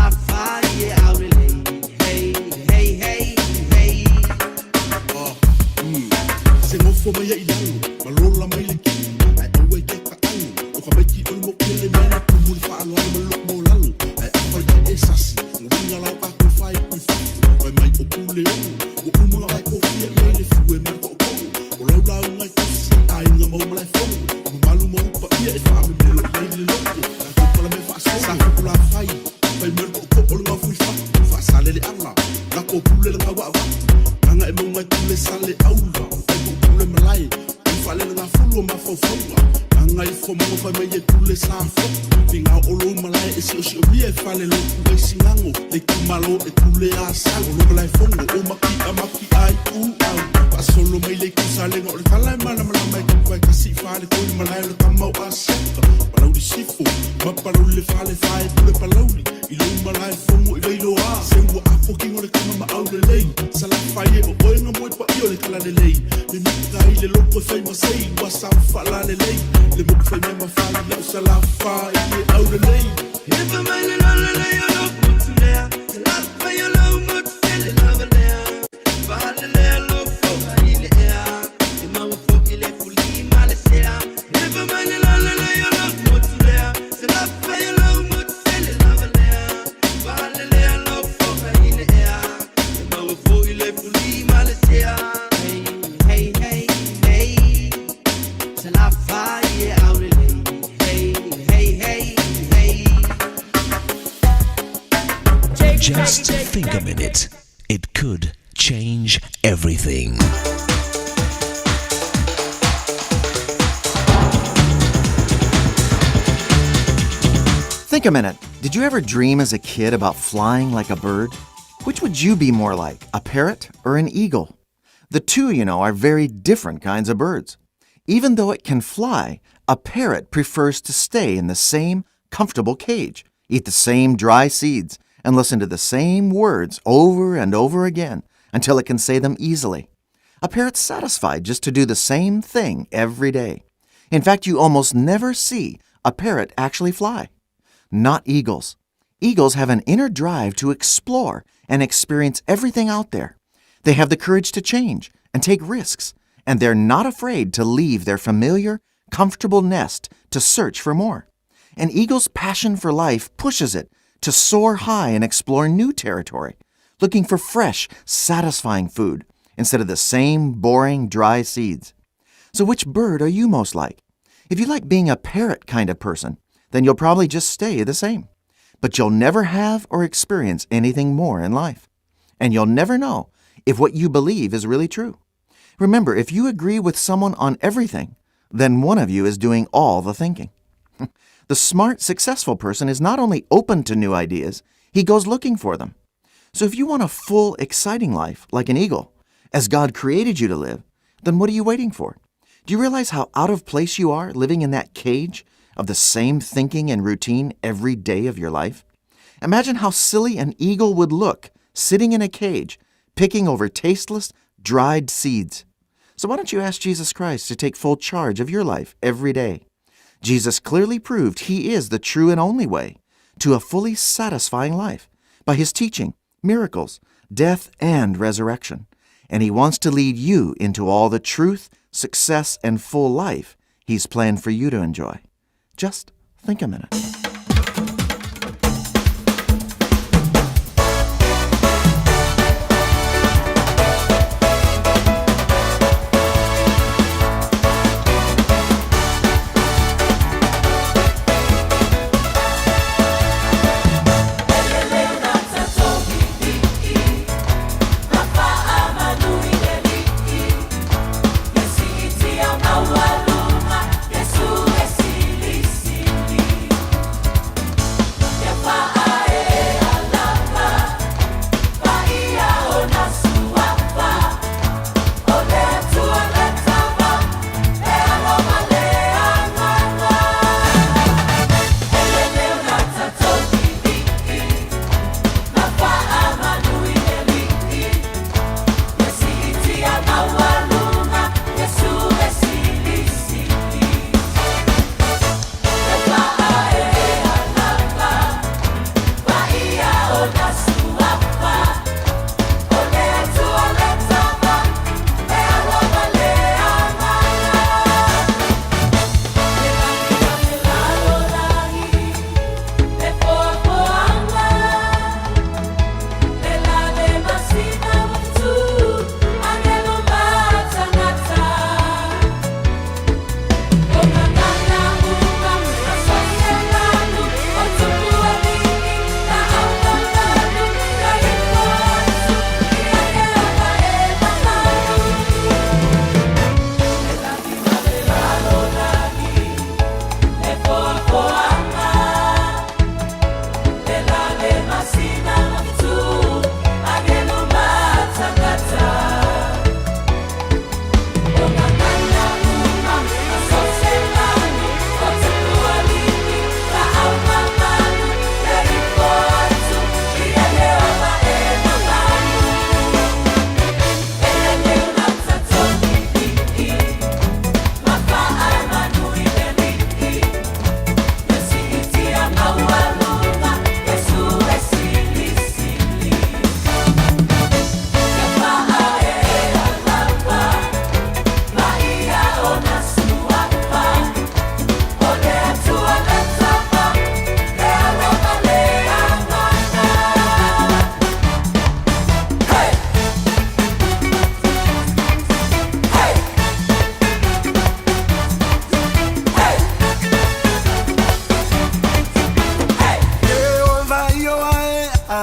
Salafai e aulelei. Hey, hey, hey, hey. Se gofo mai ai lalo, ma lola mai le kini, ai aua i ke ka alo, o ka maiki o le mo kele mai na kumu le whaaloalo ma loko mo lalo, ai afa i e sasi, nguinga lau a kui whai kui whafu, wai mai o pule o, o uma ai ko fia i le fue mai ko ko, o lau lau ngai kusi, ai nga mau malai fongo, o mamalu mau pa ia e wha me melo i le loko, a ku pala me wha sa ku la whai, wai mai ko ko o le ngau fui whafu, wha sale le ala, la ko pule le ngau wa wa, Anga e maunga tule sale aula, ai ko pule malai, i fale le ngafulu o mafaufauga. Anga i fo mongo fai mai e pule sa fo, finga o lou malai e sio sio mia e fale loku ai singango, le kumalo e pule a sau, o lo malai fongo, o maki a maki ai u au. Paasolo mai le kusalega o le tala e malamalama e kuka e kasi i fale koi le malae o le tamau a siaka. Palauli sifo, ma palauli le fale fae pule palauli, i lou malae fogo i vailoa. Se ua apo kingo le kama ma au lelei, salafai e o oe nga moe paia o le kala lelei. Mimita i le loko e fai masei, ua sa faala lelei, le moku fai mea ma fai lau salafai e au lelei. E mai le lolo le o lo motu lea, Salafai o lo motu tele lava lea, Fale lea lo foga i le ea, E maua fo'i le fuli ma le sea. E mai le lolo le o lo motu lea, Salafai o lo motu tele lava lea, Fale lea lo foga i le ea, E maua fo'i le fuli ma le sea. Hey, hey, hey, hey. Salafai e aulelei. Hey, hey, hey, hey. Just think a minute. It could change everything. Think a minute. Did you ever dream as a kid about flying like a bird? Which would you be more like, a parrot or an eagle? The two, you know, are very different kinds of birds. Even though it can fly, a parrot prefers to stay in the same comfortable cage, eat the same dry seeds, and listen to the same words over and over again until it can say them easily. A parrot's satisfied just to do the same thing every day. In fact, you almost never see a parrot actually fly. Not eagles. Eagles have an inner drive to explore and experience everything out there. They have the courage to change and take risks, and they're not afraid to leave their familiar, comfortable nest to search for more. An eagle's passion for life pushes it to soar high and explore new territory, looking for fresh, satisfying food instead of the same boring, dry seeds. So, which bird are you most like? If you like being a parrot kind of person, then you'll probably just stay the same. But you'll never have or experience anything more in life. And you'll never know if what you believe is really true. Remember, if you agree with someone on everything, then one of you is doing all the thinking. The smart, successful person is not only open to new ideas, he goes looking for them. So if you want a full, exciting life like an eagle, as God created you to live, then what are you waiting for? Do you realize how out of place you are living in that cage of the same thinking and routine every day of your life? Imagine how silly an eagle would look sitting in a cage, picking over tasteless, dried seeds. So why don't you ask Jesus Christ to take full charge of your life every day? Jesus clearly proved he is the true and only way to a fully satisfying life by his teaching, miracles, death, and resurrection. And he wants to lead you into all the truth, success, and full life he's planned for you to enjoy. Just think a minute.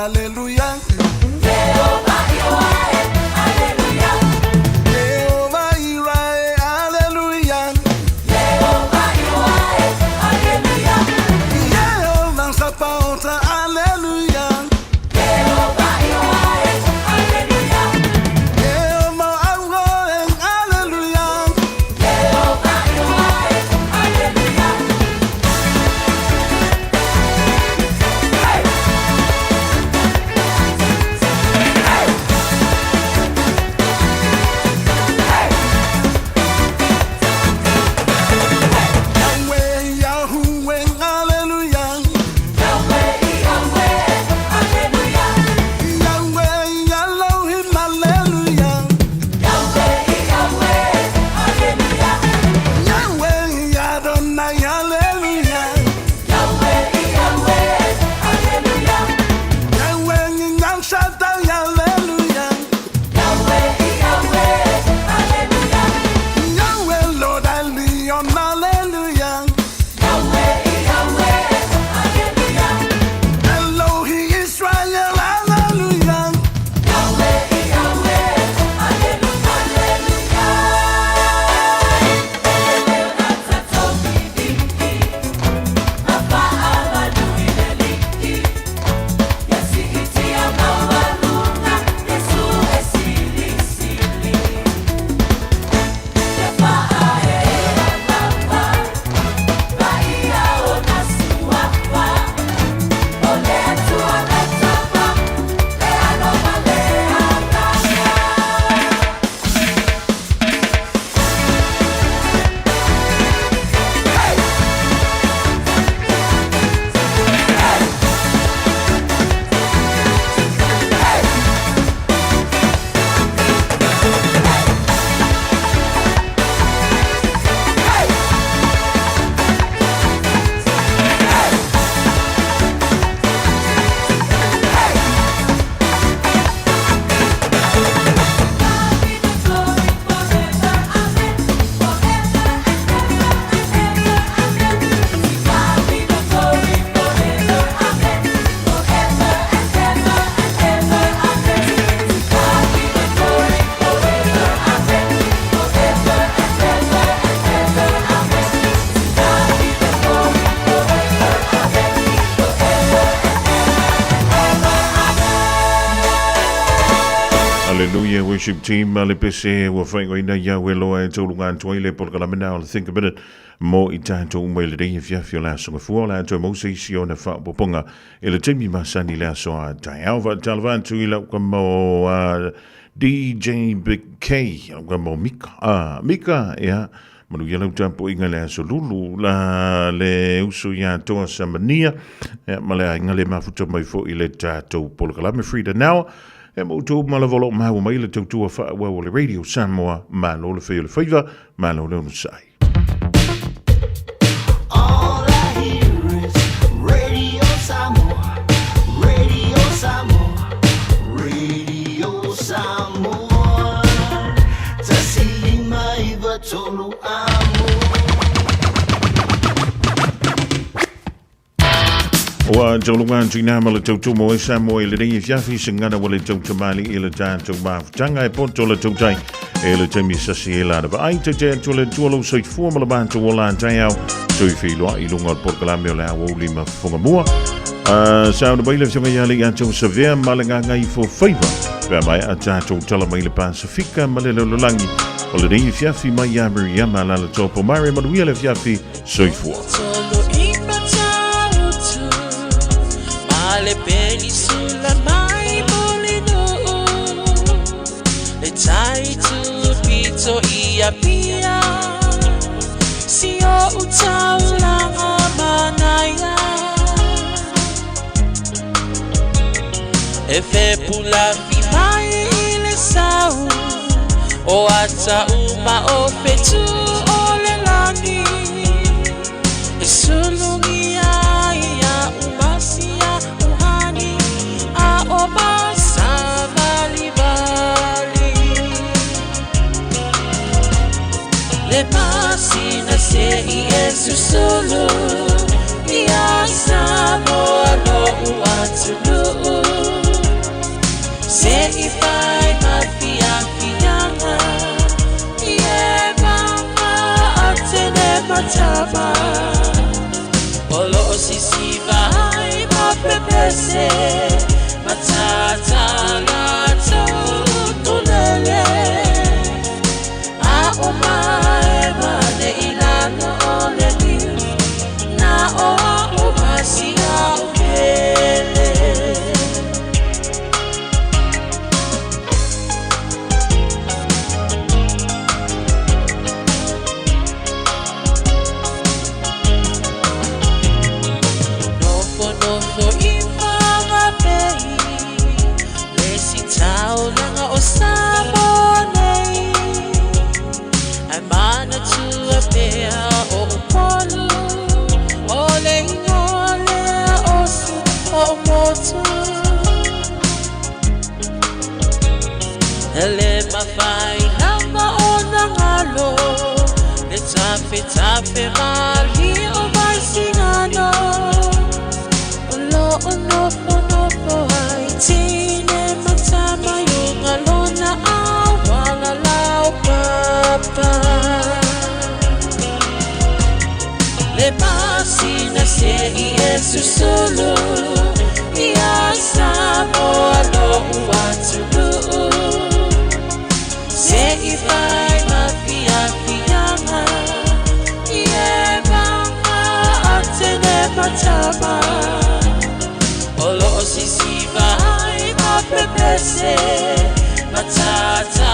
Hallelujah. Jehovah Ioae, Hallelujah. Jehovah Irae, Hallelujah. Jehovah Ioae, Hallelujah. Jehovah Sabaoth, Hallelujah. Jehovah Ioae, Hallelujah. Jehovah Aroe, Hallelujah. Jehovah Ioae, Hallelujah. Yahweh, Yahweh, Hallelujah. Yahweh, Yahweh, Hallelujah. Yahweh, Elohim, Hallelujah. Yahweh, Yahweh, Hallelujah. Yahweh, Adonai, Hallelujah. Yahweh, Yahweh, Hallelujah. Yahweh, El Shaddai, Hallelujah. Yahweh, Yahweh, Hallelujah. Yahweh, Lord, Elyon, Hallelujah. Yahweh, Yahweh, Hallelujah. Elohi Israel, Hallelujah. Yahweh, Yahweh, Hallelujah. Hallelujah worship team ma le pese ua faaigoaina Iawe loa e tauluga atu ai le polokalame o le Think a Minute mo i tatou uma i lenei afiafi o le aso gafua o le a toe maua se isi ona faaopoopoga i le taimi masani i le aso a taeao. Faatalofa atu i lau kama o DJ Big K, lau kama o Mika. Ah, Mika, ia, manuia lau tapuaiga i le aso lulu la le uso ia Toa Samania, ia, ma le aiga le mafuta mai foi i le tatou polokalame Frida Now. E ma outou uma lava o lo o maua mai le tautua faaauau o le Radio Samoa, malo le fai o le faiva, malo le onosai. All I hear is Radio Samoa, Radio Samoa, Radio Samoa. 105 3 amo. Ua tauluga atu i ma le tautumo e Samoa i lenei afiafi se gagana ua le tautamalii i le tatou mafutaga e poto le tautai e le taimi sasi e lana vaai te atu le Atua lou soifua ma le matou ola taeao toe feiloai i luga o le polokalame o le aoauli ma fofogamua. Sauna mai le afioga ia le ia tou Savea ma le Gagaifo Faiva pe a maea tatou tala mai le Pasifika ma le lalolagi o lenei afiafi mai ia Miriama Alaalatoa Pomare. Manuia le afiafi, soifua. Tolo i Matautu, ma le penisula mai Mulinuu, le tai tupito i Apia, si o taulaga manaia. E fepulafi mai i le sau, o ata uma o fetu o le lagi. E sulugia ia umasia uhani, a o masavalivali. Le masina se i e susulu, ia Samoa lo'u atunuu. Se i fai ma fiafiaga I e manga a tene matama O loo sisiva ai ma pepese Matata latou tulele A o mae ma le ilalo o le liu Na o a o masia o pele. Nofo nofo i whangapei Le si taulaga o Samoa nei Ai manatua pea o Upolu O le ingoa lea o si o motu E le mafai lava ona galo Le tafetafe malie o Vaisigano O loo nofonofo ai tine ma tama i uga lona auala laupapa Le masina se'i e susulu Ia Samoa lo'u atunuu Se i fai ma fiafiaga I e manga a tene matama O loo sisiva ai ma pepese Matata